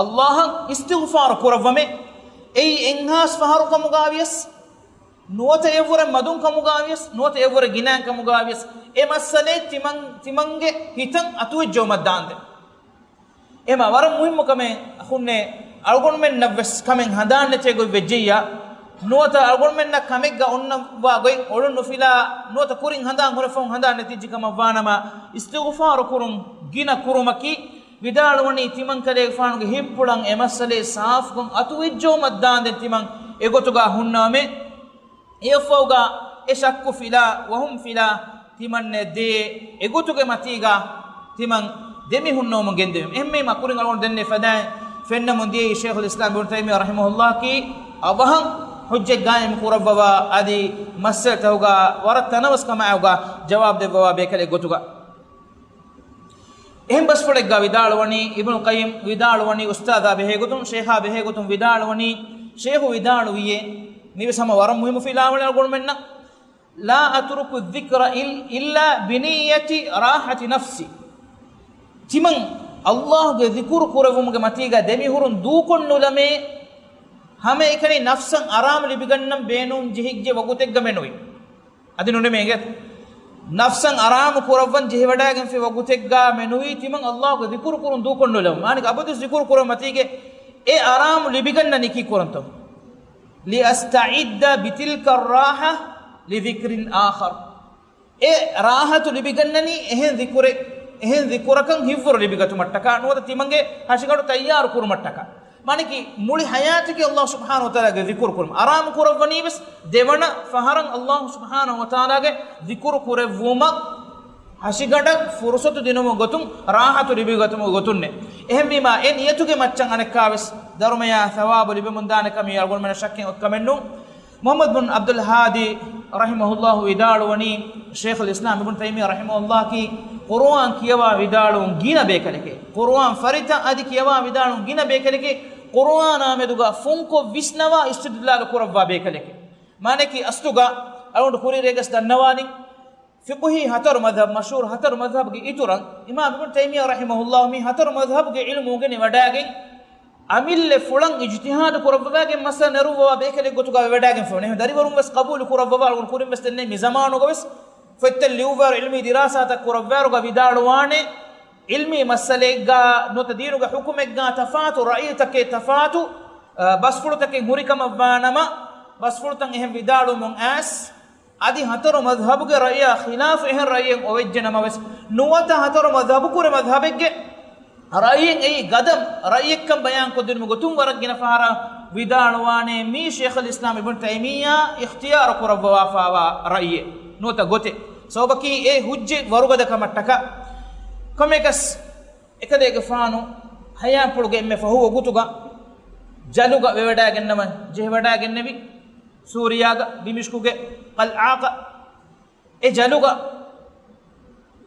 ﷲއަށް އިސްތިޣްފާރު ކުރައްވަމެ. އެއީ އެއްހާސް ފަހަރު ކަމުގަ ވިޔަސް، ނުވަތަ އެއްވުރެ މަދުން ކަމުގަ ވިޔަސް، ނުވަތަ އެއްވުރެ ގިނައިން ކަމުގަ ވިޔަސް، އެ މައްސަލައެއް ތިމަން، ތިމަންގެ ހިތަށް އަތުވެއްޖައުމަށް ދާންދެން. އެމަ ވަރަށް މުހިއްމު ކަމެއް އަޚުންނޭ، އަޅުގަނޑުމެންނަށްވެސް ކަމެއް ހަނދާން ނެތޭ ގޮތް ވެއްޖެއްޔާ، ނުވަތަ އަޅުގަނޑުމެންނަށް ކަމެއްގަ އޮންނަވާ ގޮތް އޮޅުން ނުފިލާ، ނުވަތަ ކުރިން ހަނދާން ހުރެފަހުން ހަނދާން ނެތިއްޖެ ކަމަށް ވާނަމަ، އިސްތިޣުފާރު ކުރުން ގިނަ ކުރުމަކީ، ވިދާޅުވަނީ ތިމަން ކަލޭގެފާނުގެ ހިތްޕުޅަށް އެ މައްސަލައެއް ސާފުކޮށް އަތުވެއްޖައުމަށް ދާންދެން ތިމަން އެގޮތުގަ ހުންނަވަމޭ. އެއަށްފަހުގަ އެ ޝައްކު ފިލާ، ވަހުމް ފިލާ، ތިމަންނެ ދޭ އެގޮތުގެ މަތީގަ ތިމަން ދެމި ހުންނަވަމުން ގެންދެވީމަ. އެހެންވީމަ ކުރިން އަޅުގަނޑު ދެންނެވި ފަދައިން ފެންނަމުން ދިޔައީ ޝޭޚުލް އިސްލާމް އިބްނު ތައިމިއްޔާ ރަޙިމަހުﷲއަކީ އަވަހަށް ޙުއްޖަތް ޤާއިމް ކުރައްވަވާ އަދި މައްސަލަތަކުގަ ވަރަށް ތަނަވަސްކަމާއެކުގަ ޖަވާބު ދެއްވަވާ ބޭކަލެއް ގޮތުގަ. އެހެން ބަސްފުޅެއްގަ ވިދާޅުވަނީ، އިބްނުލް ޤައްޔިމް ވިދާޅުވަނީ، އުސްތާޛާ ބެހޭގޮތުން، ޝޭޚާ ބެހޭގޮތުން ވިދާޅުވަނީ، ޝޭޚު ވިދާޅުވިއޭ، މީވެސް ހަމަ ވަރަށް މުހިއްމު ފިލާވަޅެއް އަޅުގަނޑުމެންނަށް، لا أترك الذكر إلا بنية راحة نفسي. ތިމަން ﷲގެ ޒިކުރު ކުރެއްވުމުގެ މަތީގަ ދެމިހުރުން ދޫކޮށްނުލަމޭ، ހަމައެކަނި ނަފްސަށް އަރާމު ލިބިގަންނަން ބޭނުން ޖެހިއްޖެ ވަގުތެއްގަ މެނުވީ. އަދި ނުނިމޭގެ ނަފްސަށް އަރާމު ކުރައްވަން ޖެހިވަޑައިގެންފި ވަގުތެއްގަ މެނުވީ ތިމަން ﷲގެ ޒިކުރު ކުރުން ދޫކޮށްނުލަމުން. މާނައަކީ އަބަދު ޒިކުރު ކުރުމަތީގެ އެ އަރާމު ލިބިގަންނަނީ ކީކުރަންތޯ؟ لأستعد بتلك الراحة لذكر آخر. އެ ރާޙަތު ލިބިގަންނަނީ އެހެން ޒިކުރެއް، އެހެން ޒިކުރަކަށް ހިތްވަރު ލިބިގަތުމަށްޓަކާ، ނުވަތަ ތިމަންގެ ހަށިގަނޑު ތައްޔާރު ކުރުމަށްޓަކާ. މާނައަކީ މުޅި ޙަޔާތަކީ ﷲ ސުބްޙާނަހޫ ވަތަޢާލާގެ ޒިކުރު ކުރުމަށް. އަރާމު ކުރައްވަނީ ވެސް ދެވަނަ ފަހަރަށް ﷲ ސުބްޙާނަހޫ ވަތަޢާލާގެ ޒިކުރު ކުރެއްވުމަށް. ހަށިގަނޑަށް ފުރުސަތު ދިނުމުގެ ގޮތުން، ރާހަތު ލިބި ގަތުމުގެ ގޮތުންނޭ. އެހެންވީމާ، އެ ނިޔަތުގެ މައްޗަށް އަނެއްކާވެސް ދަރުމަޔާ ސަވާބު ލިބެމުންދާނެ ކަމީ އަޅުގަނޑުމެންނަށް ޝައްކެއް އޮތްކަމެއްނޫން. މުޙައްމަދު ބިން ޢަބްދުލް ހާދީ ރަޙިމަހުﷲ ވިދާޅުވަނީ، ޝޭޚުލް އިސްލާމް އިބްނު ތައިމިއްޔާ ރަޙިމަހުﷲ ކީ ޤުރުއާން ކިޔަވާ ވިދާޅުވުން ގިނަ ބޭކަލެކޭ. ޤުރުއާން ފަރިތަ އަދި ކިޔަވާ ވިދާޅުވުން ގިނަ ބޭކަލެކޭ. ޤުރުއާނާ މެދުގަ ފުންކޮށް ވިސްނަވާ އިސްތިދްލާލު ކުރައްވާ ބޭކަލެކޭ. މާނައަކީ އަސްލުގަ އަޅުގަނޑު ކުރިއަރޭގަސް ދަންނަވާނީ، ފިޤުހީ ހަތަރު މަޛްހަބް، މަޝްހޫރު ހަތަރު މަޛްހަބްގެ އިތުރަށް، އިމާމް އިބްނު ތައިމިއްޔާ ރަޙިމަހުﷲ މި ހަތަރު މަޛްހަބްގެ ޢިލްމު އުނގެނި ވަޑާގެން، އަމިއްލަ ފުޅަށް އިޖްތިހާދު ކުރައްވަވާގެން މައްސަލަ ނެރުއްވަވާ ބޭކަލެއް ގޮތުގަ ވެވަޑާގެންފަވަނީ. އެހެން ދަރިވަރުން ވެސް ޤަބޫލު ކުރައްވަވާ، އަޅުގަނޑު ކުރިން ވެސް ދެންނެވި މި ޒަމާނުގަ ވެސް ފޮތްތައް ލިޔުއްވާއިރު، ޢިލްމީ ދިރާސާތައް ކުރައްވާއިރުގަ ވިދާޅުވާނެ، ޢިލްމީ މައްސަލައެއްގަ ނުވަތަ ދީނުގެ ޙުކުމެއްގަ ތަފާތު ރައްޔުތަކެއް، ތަފާތު، އަ، ބަސްފުޅުތަކެއް ހުރިކަމަށްވާނަމަ، ބަސްފުޅުތައް އެހެން ވިދާޅުވުމުން އައިސް، އަދި ހަތަރު މަޛްހަބުގެ ރައްޔާ ޚިލާފު އެހެން ރައްޔެއް އޮވެއްޖެ ނަމަވެސް، ނުވަތަ ހަތަރު މަޛްހަބު ކުރެ މަޛްހަބެއްގެ ރައްޔެއް އެއީ ގަދަ ރައްޔެއްކަން ބަޔާންކޮށްދިނުމުގެ ގޮތުން ވަރަށް ގިނަ ފަހަރަށް ވިދާޅުވާނެ މީ ޝޭޚުލް އިސްލާމް އިބްނު ތައިމިއްޔާ އިޚްތިޔާރު ކުރައްވަވާފާވާ ރައްޔެއް ނުވަތަ ގޮތެއް. ސަބަބަކީ އެ ހުއްޖަތް ވަރުގަދަ ކަމަށްޓަކާ. ކޮންމެއަކަސް އެކަލޭގެފާނު ހަޔާތްޕުޅުގެ އެންމެ ފަހު ވަގުތުގަ ޖަލުގަ ވެވަޑާގެންނަމަ ޖެހިވަޑާގެންނެވި، ސޫރިޔާގަ ދިމިޝްޤުގެ ޤަލްޢާގަ އެ ޖަލުގަ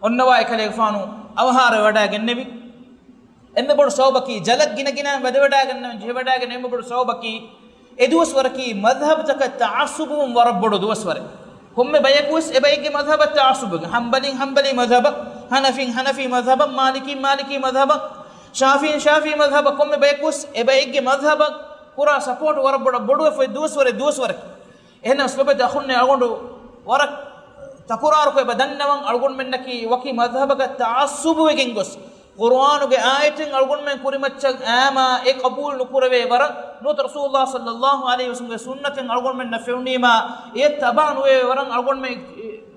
އޮންނަވާ އެކަލޭގެފާނު އަވަހާރަވެވަޑާގެންނެވި. އެންމެ ބޮޑު ސަބަބަކީ، ޖަލަށް ގިނަގިނައިން ވަދެވަޑާގެންނެވި، ޖެހިވަޑާގެން އެންމެ ބޮޑު ސަބަބަކީ، އެ ދުވަސްވަރަކީ މަޛްހަބުތަކަށް ތަޢައްޞުބުވުން ވަރަށް ބޮޑު ދުވަސްވަރެއް. ކޮންމެ ބަޔަކުވެސް އެބައެއްގެ މަޛްހަބަށް ތަޢައްޞުބުވެގެން، ޙަންބަލީން ޙަންބަލީ މަޛްހަބަށް، ޙަނަފީން ޙަނަފީ މަޛްހަބަށް، މާލިކީން މާލިކީ މަޛްހަބަށް، ޝާފިޢީން ޝާފިޢީ މަޛްހަބަށް، ކޮންމެ ބަޔަކުވެސް އެބައެއްގެ މަޛްހަބަށް ކުރާ ސަޕޯޓް ވަރަށް ބޮޑަށް ބޮޑުވެފައި ދުވަސްވަރެއް ދުވަސްވަރަކީ. އެހެނަސް ލޮބެތި އަޚުންނޭ، އަޅުގަނޑު ވަރަށް ތަކުރާރުކޮށް އެބަ ދަންނަވަން، އަޅުގަނޑުމެންނަކީ ވަކި މަޛްހަބަކަށް ތަޢައްޞުބުވެގެން ގޮސް، ޤުރުއާނުގެ އާޔަތެއް އަޅުގަނޑުމެން ކުރިމައްޗަށް އައީމާ އެ ޤަބޫލު ނުކުރެވޭ ވަރަށް، ނުވަތަ ރަސޫލުﷲ ޞައްލައްލާހު ޢަލައިހި ވަސައްލަމްގެ ސުންނަތެއް އަޅުގަނޑުމެންނަށް ފެނުނީމާ އެ ތަބާ ނުވެވޭ ވަރަށް، އަޅުގަނޑުމެން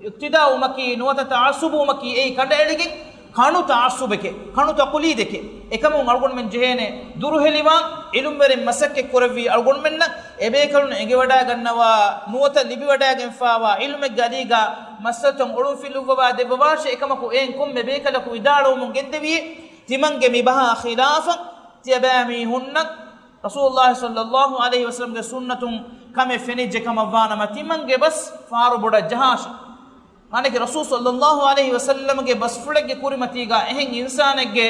އިޤްތިދާވުމަކީ ނުވަތަ ތަޢައްޞުބުވުމަކީ އެއީ ކަނޑައެޅިގެން ކަނު ތަޢައްޞުބެކޭ، ކަނު ތަޤުލީދެކޭ. އެކަމުން އަޅުގަނޑުމެން ޖެހޭނެ ދުރުހެލިވާން، ޢިލްމުވެރިން މަސައްކަތް ކުރެއްވީ އަޅުގަނޑުމެންނަށް އެބޭކަލުން އެނގިވަޑާގަންނަވާ ނުވަތަ ލިބިވަޑާގެންފާވާ ޢިލްމެއްގެ އަލީގަ މައްސަލަތައް އޮޅުންފިލުއްވަވާ ދެއްވަވާށޭ. އެކަމަކު އެއިން ކޮންމެ ބޭކަލަކު ވިދާޅުވަމުން ގެންދެވިއޭ، ތިމަންގެ މި ބަހާ ޚިލާފަށް ތިޔަބައިމީހުންނަށް ރަސޫލުﷲ ޞައްލައްލާހު ޢަލައިހި ވަސައްލަމްގެ ސުންނަތުން ކަމެއް ފެނިއްޖެ ކަމަށްވާނަމަ، ތިމަންގެ ބަސް ފާރު ބޮޑަށް ޖަހާށޭ. މާނައަކީ، ރަސޫލު ޞައްލައްލާހު ޢަލައިހި ވަސައްލަމްގެ ބަސްފުޅެއްގެ ކުރިމަތީގަ އެހެން އިންސާނެއްގެ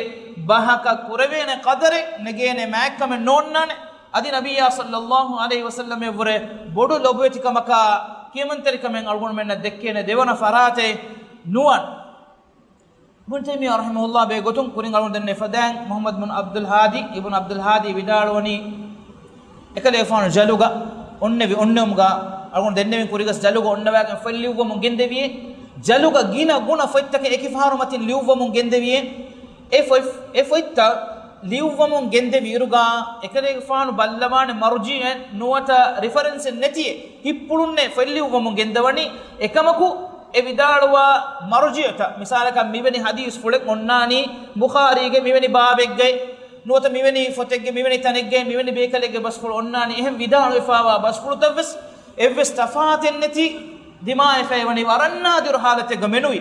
ބަހަކަށް ކުރެވޭނެ ޤަދަރެއް ނެގޭނެ މާތްކަމެއް ނޯންނާނެ. އަދި ނަބިއްޔާ ޞައްލައްލާހު ޢަލައިހި ވަސައްލަމްއެއްވުރެ ބޮޑު ލޮބުވެތިކަމަކާ ކިޔަމަންތެރިކަމެއް އަޅުގަނޑުމެންނަށް ދެއްކޭނެ ދެވަނަ ފަރާތެއް ނުވާނެ. އިބްނު ތައިމިއްޔާ ރަޙިމަހުﷲ ބެހޭ ގޮތުން ކުރިން އަޅުގަނޑު ދެންނެވި ފަދައިން، މުޙައްމަދު ބިން ޢަބްދުލް ހާދީ، އިބްނު ޢަބްދުލް ހާދީ ވިދާޅުވަނީ، އެކަލޭގެފާނު ޖަލުގަ އޮންނެވި އޮންނެވުމުގަ އަޅުގަނޑު ދެންނެވި ކުރިގަސް ޖަލުގަ އޮންނަވާގެން ފޮތް ލިޔުއްވަމުން ގެންދެވިއޭ. ޖަލުގަ ގިނަ ގުނަ ފޮތްތަކެއް އެކި ފަހަރު މަތިން ލިޔުއްވަމުން ގެންދެވިއޭ. އެ ފޮތް، އެ ފޮތްތައް ލިޔުއްވަމުން ގެންދެވި އިރުގަ އެކަލޭގެފާނު ބައްލަވާނެ މަރުޖިޢެއް ނުވަތަ ރިފަރެންސެއް ނެތިއޭ. ހިތްޕުޅުންނޭ ފޮތް ލިޔުއްވަމުން ގެންދަވަނީ. އެކަމަކު އެ ވިދާޅުވާ މަރުޖިޢުތައް، މިސާލަކަށް މިވެނި ޙަދީޘްފުޅެއް އޮންނާނީ ބުޚާރީގެ މިވެނި ބާބެއްގައި، ނުވަތަ މިވެނި ފޮތެއްގެ މިވެނި ތަނެއްގައި، މިވެނި ބޭކަލެއްގެ ބަސްފުޅު އޮންނާނީ، އެހެން ވިދާޅުވެފާވާ ބަސްފުޅުތައްވެސް އެއްވެސް ތަފާތެއްނެތި ދިމާވެފައިވަނީ ވަރަށް ނާދިރު ޙާލަތެއްގަ މެނުވީ.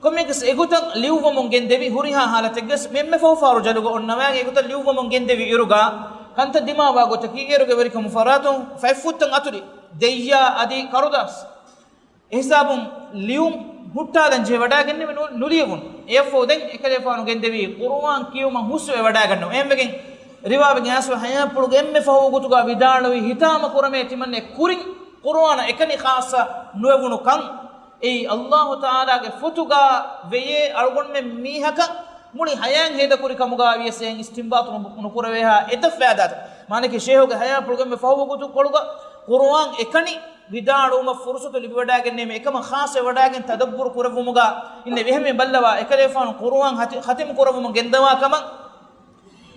ކޮންމެއަކަސް އެގޮތަށް ލިޔުއްވަމުން ގެންދެވި ހުރިހާ ޙާލަތެއްގަސް މެންމެ ފަހުފާރު ޖަލުގަ އޮންނަވާގެ އެގޮތަށް ލިޔުއްވަމުން ގެންދެވި އިރުގަ ކަންތައް ދިމާވާ ގޮތަކީ އޭރުގެ ވެރިކަމު ފަރާތުން ފަތްފުއްތައް އަތުރި ދެއްޔާ އަދި ކަރުދާސް. އެހިސާބުން ލިޔުން ހުއްޓާލަން ޖެހިވަޑާގެންނެވި ނު-، ނުލިޔެވުނު. އެއަށްފަހު ދެން އެކަލޭފާނު ގެންދެވީ ޤުރުއާން ކިޔުމަށް ހުސްވެވަޑާގަންނަވަން. އެހެންވެގެން ރިވާވެގެން އައިސްފަ ހަޔާތްޕުޅުގެ އެންމެ ފަހު ވަގުތުގަ ވިދާޅުވި ހިތާމަ ކުރަމޭ ތިމަންނެ ކުރިން ޤުރުއާނަށް އެކަނި ޚާއްޞަ ނުވެވުނު ކަން. އެއީ ﷲ ތަޢާލާގެ ފޮތުގަ ވެޔޭ އަޅުގަނޑުމެން މީހަކަށް މުޅި ހަޔާތް ހޭދަކުރި ކަމުގަ ވިޔަސް އެހެން އިސްތިންބާޠު ނު-، ނުކުރެވޭހާ އެތައް ފައިދާތައް. މާނައަކީ ޝޭހުގެ ހަޔާތްޕުޅުގެ އެންމެ ފަހު ވަގުތުކޮޅުގަ ޤުރުއާން އެކަނި ވިދާޅުވުމަށް ފުރުޞަތު ލިބިވަޑާގެންނެވީމަ އެކަމަށް ޚާއްޞަވެވަޑާގެން ތަދައްބުރު ކުރެއްވުމުގަ އިންނެވި. އެހެންވެ ބައްލަވާ، އެކަލޭފާނު ޤުރުއާން ޚަތި-، ޚަތިމު ކުރެއްވުމުން ގެންދަވާ ކަމަށް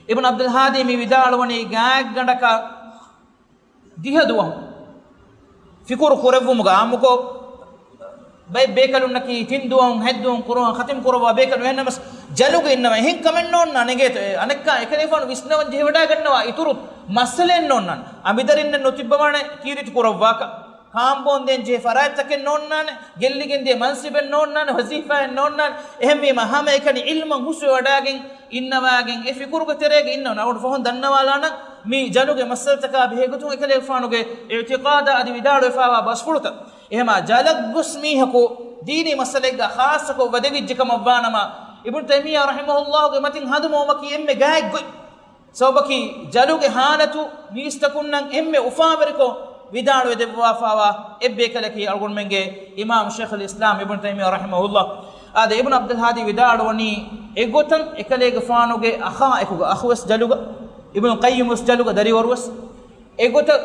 އިބްނު ޢަބްދުލް ހާދީ މި ވިދާޅުވަނީ ގާތްގަނޑަކަށް ދިހަ ދުވަހު، ފިކުރު ކުރެއްވުމުގަ އާއްމުކޮށް، ބައެއް ބޭކަލުންނަކީ ތިން ދުވަހުން ހަތް ދުވަހުން ޤުރުއާން ޚަތިމް ކުރައްވާ ބޭކަލުން. އެހެންނަމަސް ޖަލުގަ އިންނަވަން އެހެން ކަމެއް ނޯންނާނެ އިނގޭތޯ. އެ އަނެއްކާ އެކަލޭފާނު ވިސްނަވަން ޖެހިވަޑާގަންނަވާ އިތުރު މައްސަލައެއް ނޯންނާނެ. އަނބިދަރިންނެއް ނުތިއްބަވާނެ ކީރިތި ކުރައްވާކަށް. ހާމްބޯން ދޭން ޖެހޭ ފަރާތްތަކެއް ނޯންނާނެ، ގެއްލިގެން ދިޔަ މަންސިބެއް ނޯންނާނެ، ވަޒީފާއެއް ނޯންނާނެ. އެހެންވީމަ ހަމައެކަނި ޢިލްމަށް ހުށަވަޑާގެން އިންނަވާގެން އެ ފިކުރުގެ ތެރޭގަ އިންނަވަން އަޅުގަނޑު ފަހުން ދަންނަވާލާނަން މި ޖަލުގެ މައްސަލަތަކާ ބެހޭގޮތުން އެކަލޭގެފާނުގެ އިޢުތިޤާދާ އަދި ވިދާޅުވެފާވާ ބަސްފުޅުތައް. އެހެމާ ޖަލަށް ގޮސް މީހަކު ދީނީ މައްސަލައެއްގަ ޚާއްޞަކޮށް ވަދެވިއްޖެ ކަމަށްވާނަމަ، އިބްނު ތައިމިއްޔާ ރަޙިމަހުﷲގެ މަތިން ހަނދުމަވުމަކީ އެންމެ ގާތްގޮތް. ސަބަބަކީ ޖަލުގެ ހާލަތު މީސްތަކުންނަށް އެންމެ އުފާވެރިކޮށް ވިދާޅުވެދެއްވާފާވާ އެއްބޭކަލަކީ އަޅުގަނޑުމެންގެ އިމާމް ޝޭޚުލް އިސްލާމް އިބްނު ތައިމިއްޔާ ރަޙިމަހުﷲ. އާދެ، އިބްނު ޢަބްދުލް ހާދީ ވިދާޅުވަނީ އެގޮތަށް އެކަލޭގެފާނުގެ އަޚާ އެކުގަ، އަޚުވެސް ޖަލުގަ، އިބްނު ޤައްޔިމް ވެސް ޖަލުގަ، ދަރިވަރުވެސް އެގޮތަށް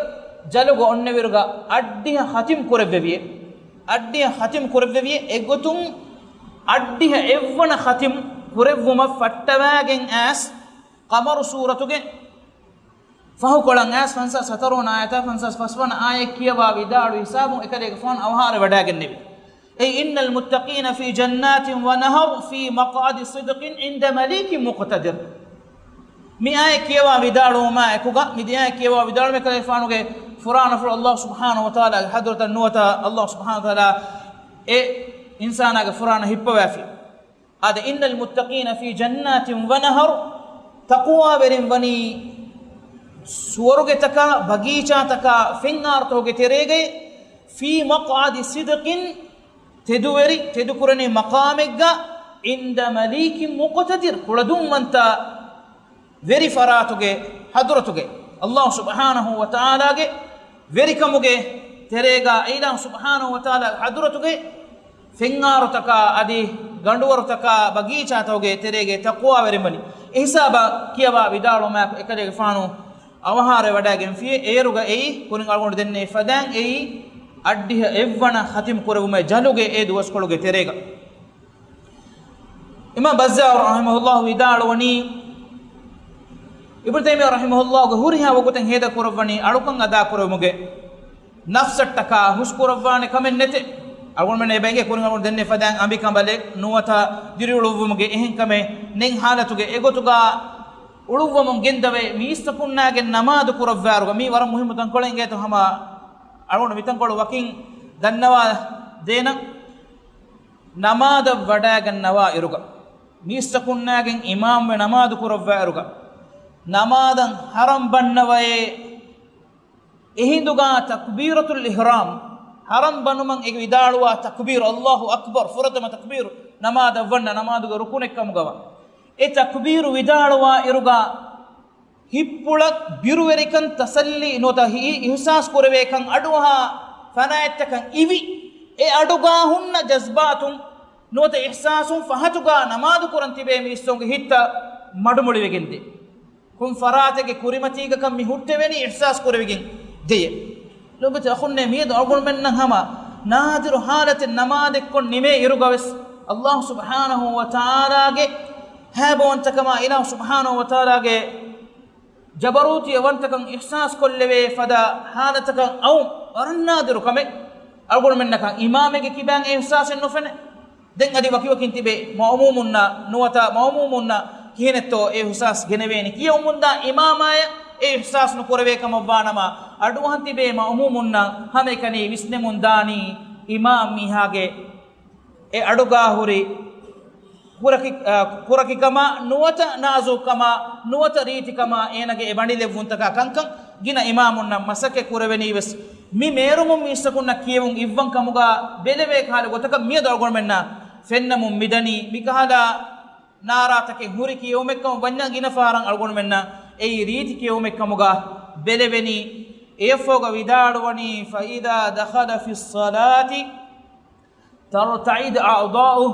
ޖަލުގަ އޮންނެވިއިރުގަ އަށްޑިހަ ޚަތިމް ކުރެއްވެވިއޭ. އަށްޑިހަ ޚަތިމް ކުރެއްވެވިއޭ. އެގޮތުން އަށްޑިހަ އެއްވަނަ ޚަތިމް ކުރެއްވުމަށް ފައްޓަވާގެން އައިސް ޤަމަރު ސޫރަތުގެ ފަހުކޮޅަށް އައިސް ފަންސާސް ހަތަރުވަނަ އާޔަތާ ފަންސާސް ފަސްވަނަ އާޔަތް ކިޔަވާ ވިދާޅުވި ހިސާބުން އެކަލޭގެފާނު އަވަހާރަވެވަޑައިގެންނެވި. އެއީ، إن المتقين في جنات ونهر في مقعد صدق عند مليك مقتدر. މި އާޔަތް ކިޔަވާ ވިދާޅުވުމާ އެކުގަ، މި ދެ އާޔަތް ކިޔަވާ ވިދާޅުވީ އެކަލޭގެފާނުގެ ފުރާނަފުޅު ﷲ ސުބްޙާނަހޫ ވަތަޢާލާގެ ޙަޟްރަތަށް ނުވަތަ ﷲ ސުބްޙާނަހޫ ވަތަޢާލާ އެ އިންސާނާގެ ފުރާނަ ހިއްޕަވާފި. އާދެ، إن المتقين في جنات ونهر، ތަޤްވާވެރިން ވަނީ ސުވަރުގެތަކާ ބަގީޗާތަކާ ފެންއާރުތަކުގެ ތެރޭގައި، في مقعد صدق، ތެދުވެރި، ތެދުކުރަނިވި މަޤާމެއްގަ، عند مليك مقتدر، ކުޅަދުންވަންތަ ވެރި ފަރާތުގެ ޙަޟްރަތުގައި، ﷲ ސުބްޙާނަހޫ ވަތަޢާލާގެ ވެރިކަމުގެ ތެރޭގަ، އެ އިލާހު ސުބްޙާނަހޫ ވަތަޢާލާގެ ޙަޟްރަތުގައި ފެންއާރުތަކާ އަދި ގަނޑުވަރުތަކާ ބަގީޗާތަކުގެ ތެރޭގައި ތަޤްވާވެރިން ވަނީ. އެ ހިސާބަށް ކިޔަވާ ވިދާޅުވުމާއެކު އެކަލޭގެފާނު އަވަހާރަވެވަޑައިގެންފިޔޭ. އޭރުގަ އެއީ ކުރިން އަޅުގަނޑު ދެންނެވި ފަދައިން އެއީ އަށްޑިހަ އެއްވަނަ ޚަތިމް ކުރެވުމެއް ޖަލުގެ އެ ދުވަސްކޮޅުގެ ތެރޭގަ. އިމާމް ބައްޒާރު ރަޙިމަހުﷲ ވިދާޅުވަނީ، އިބްނު ތައިމިއްޔާ ރަޙިމަހުﷲގެ ހުރިހާ ވަގުތެއް ހޭދަ ކުރައްވަނީ އަޅުކަން އަދާ ކުރެވުމުގެ، ނަފްސަށްޓަކާ ހުސްކުރައްވާނެ ކަމެއް ނެތޭ. އަޅުގަނޑުމެން އެބައިނގޭ ކުރިން އަޅުގަނޑު ދެންނެވި ފަދައިން އަނބިކަނބަލެއް ނުވަތަ ދިރިއުޅުއްވުމުގެ އެހެން ކަމެއް ނެތް ޙާލަތުގަ އެގޮތުގަ އުޅުއްވަމުން ގެންދަވޭ. މީސްތަކުންނާގެން ނަމާދު ކުރައްވާއިރުގަ، މީ ވަރަށް މުހިއްމު ތަންކޮޅެއް އިނގޭތޯ ހަމަ އަޅުގަނޑު މިތަންކޮޅު ވަކިން ދަންނަވާ ދޭނަން. ނަމާދަށް ވަޑައިގަންނަވާ އިރުގަ، މީސްތަކުންނާގެން އިމާމްވެ ނަމާދު ކުރައްވާ އިރުގަ، ނަމާދަށް ޙަރަން ބަންނަވައޭ. އެހިނދުގަ ތަކްބީރަތުލް އިޙްރާމް، ޙަރަން ބަނުމަށް އެ ވިދާޅުވާ ތަކްބީރު، ﷲ އަކްބަރު، ފުރަތަމަ ތަކްބީރު، ނަމާދަށް ވަންނަ ނަމާދުގެ ރުކުނެއް ކަމުގަވާ. އެ ތަކްބީރު ވިދާޅުވާ އިރުގަ، ހިތްޕުޅަށް ބިރުވެރިކަން، ތަސައްލީ ނުވަތަ ހި-، އިޙްސާސް ކުރެވޭކަން އަޑުއަހާ ފަރާތްތަކަށް އިވި، އެ އަޑުގަ ހުންނަ ޖަޒްބާތުން ނުވަތަ އިޙްސާސުން ފަހަތުގަ ނަމާދު ކުރަން ތިބޭ މީސްތަކުންގެ ހިތްތައް މަޑުމޮޅިވެގެންދޭ. ކޮން ފަރާތެއްގެ ކުރިމަތީގަކަން މި ހުއްޓެވެނީ އިޙްސާސް ކުރެވިގެން ދެޔޭ. ލޮބުވެތި އަޚުންނޭ، މިއަދު އަޅުގަނޑުމެންނަށް ހަމަ ނާދިރު ޙާލަތެއް ނަމާދެއްކޮށް ނިމޭ އިރުގަވެސް، ﷲ ސުބްޙާނަހޫ ވަތަޢާލާގެ ހައިބަވަންތަކަމާ، އިލާހު ސުބްޙާނަހޫ ވަތަޢާލާގެ ޖަބަރޫތީ އެވަންތަކަން އިޙްސާސް ކޮށްލެވޭ ފަދަ ޙާލަތަކަށް އައުން ވަރަށް ނާދިރު ކަމެއް. އަޅުގަނޑުމެންނަކަށް އިމާމެއްގެ ކިބައިން އެ އިޙްސާސެއް ނުފެނޭ. ދެން އަދި ވަކިވަކިން ތިބޭ މައުމޫމުންނަށް ނުވަތަ މައުމޫމުންނަށް ކިހިނެއްތޯ އެ އިޙްސާސް ގެނެވޭނީ؟ ކިޔެވުމުންދާ އިމާމާއަށް އެ އިޙްސާސް ނުކުރެވޭ ކަމަށްވާނަމަ، އަޑުއަހަން ތިބޭ މައުމޫމުންނަށް ހަމައެކަނި ވިސްނެމުންދާނީ އިމާމް މީހާގެ އެ އަޑުގާ ހުރި ކުރަކި-، އާ، ކުރަކިކަމާ ނުވަތަ ނާޒުކުކަމާ ނުވަތަ ރީތިކަމާ އޭނަގެ އެ ބަނޑިލެއްވުންތަކާ ކަންކަން ގިނަ އިމާމުންނަށް މަސައްކަތް ކުރެވެނީވެސް، މި މޭރުމުން މީސްތަކުންނަށް ކިޔެވުން އިއްވަން ކަމުގާ ބެލެވޭ ކަހަލަ ގޮތަކަށް މިއަދު އަޅުގަނޑުމެންނަށް ފެންނަމުން މިދަނީ. މިކަހަލަ ނާރާތަކެއް ހުރި ކިޔެވުމެއްކަމަށް ވަންޏާ ގިނަ ފަހަރަށް އަޅުގަނޑުމެންނަށް އެއީ ރީތި ކިޔެވުމެއްކަމުގާ ބެލެވެނީ. އެއަށްފަހުގަ ވިދާޅުވަނީ، فإذا دخل في الصلاة ترتعد أعضاؤه،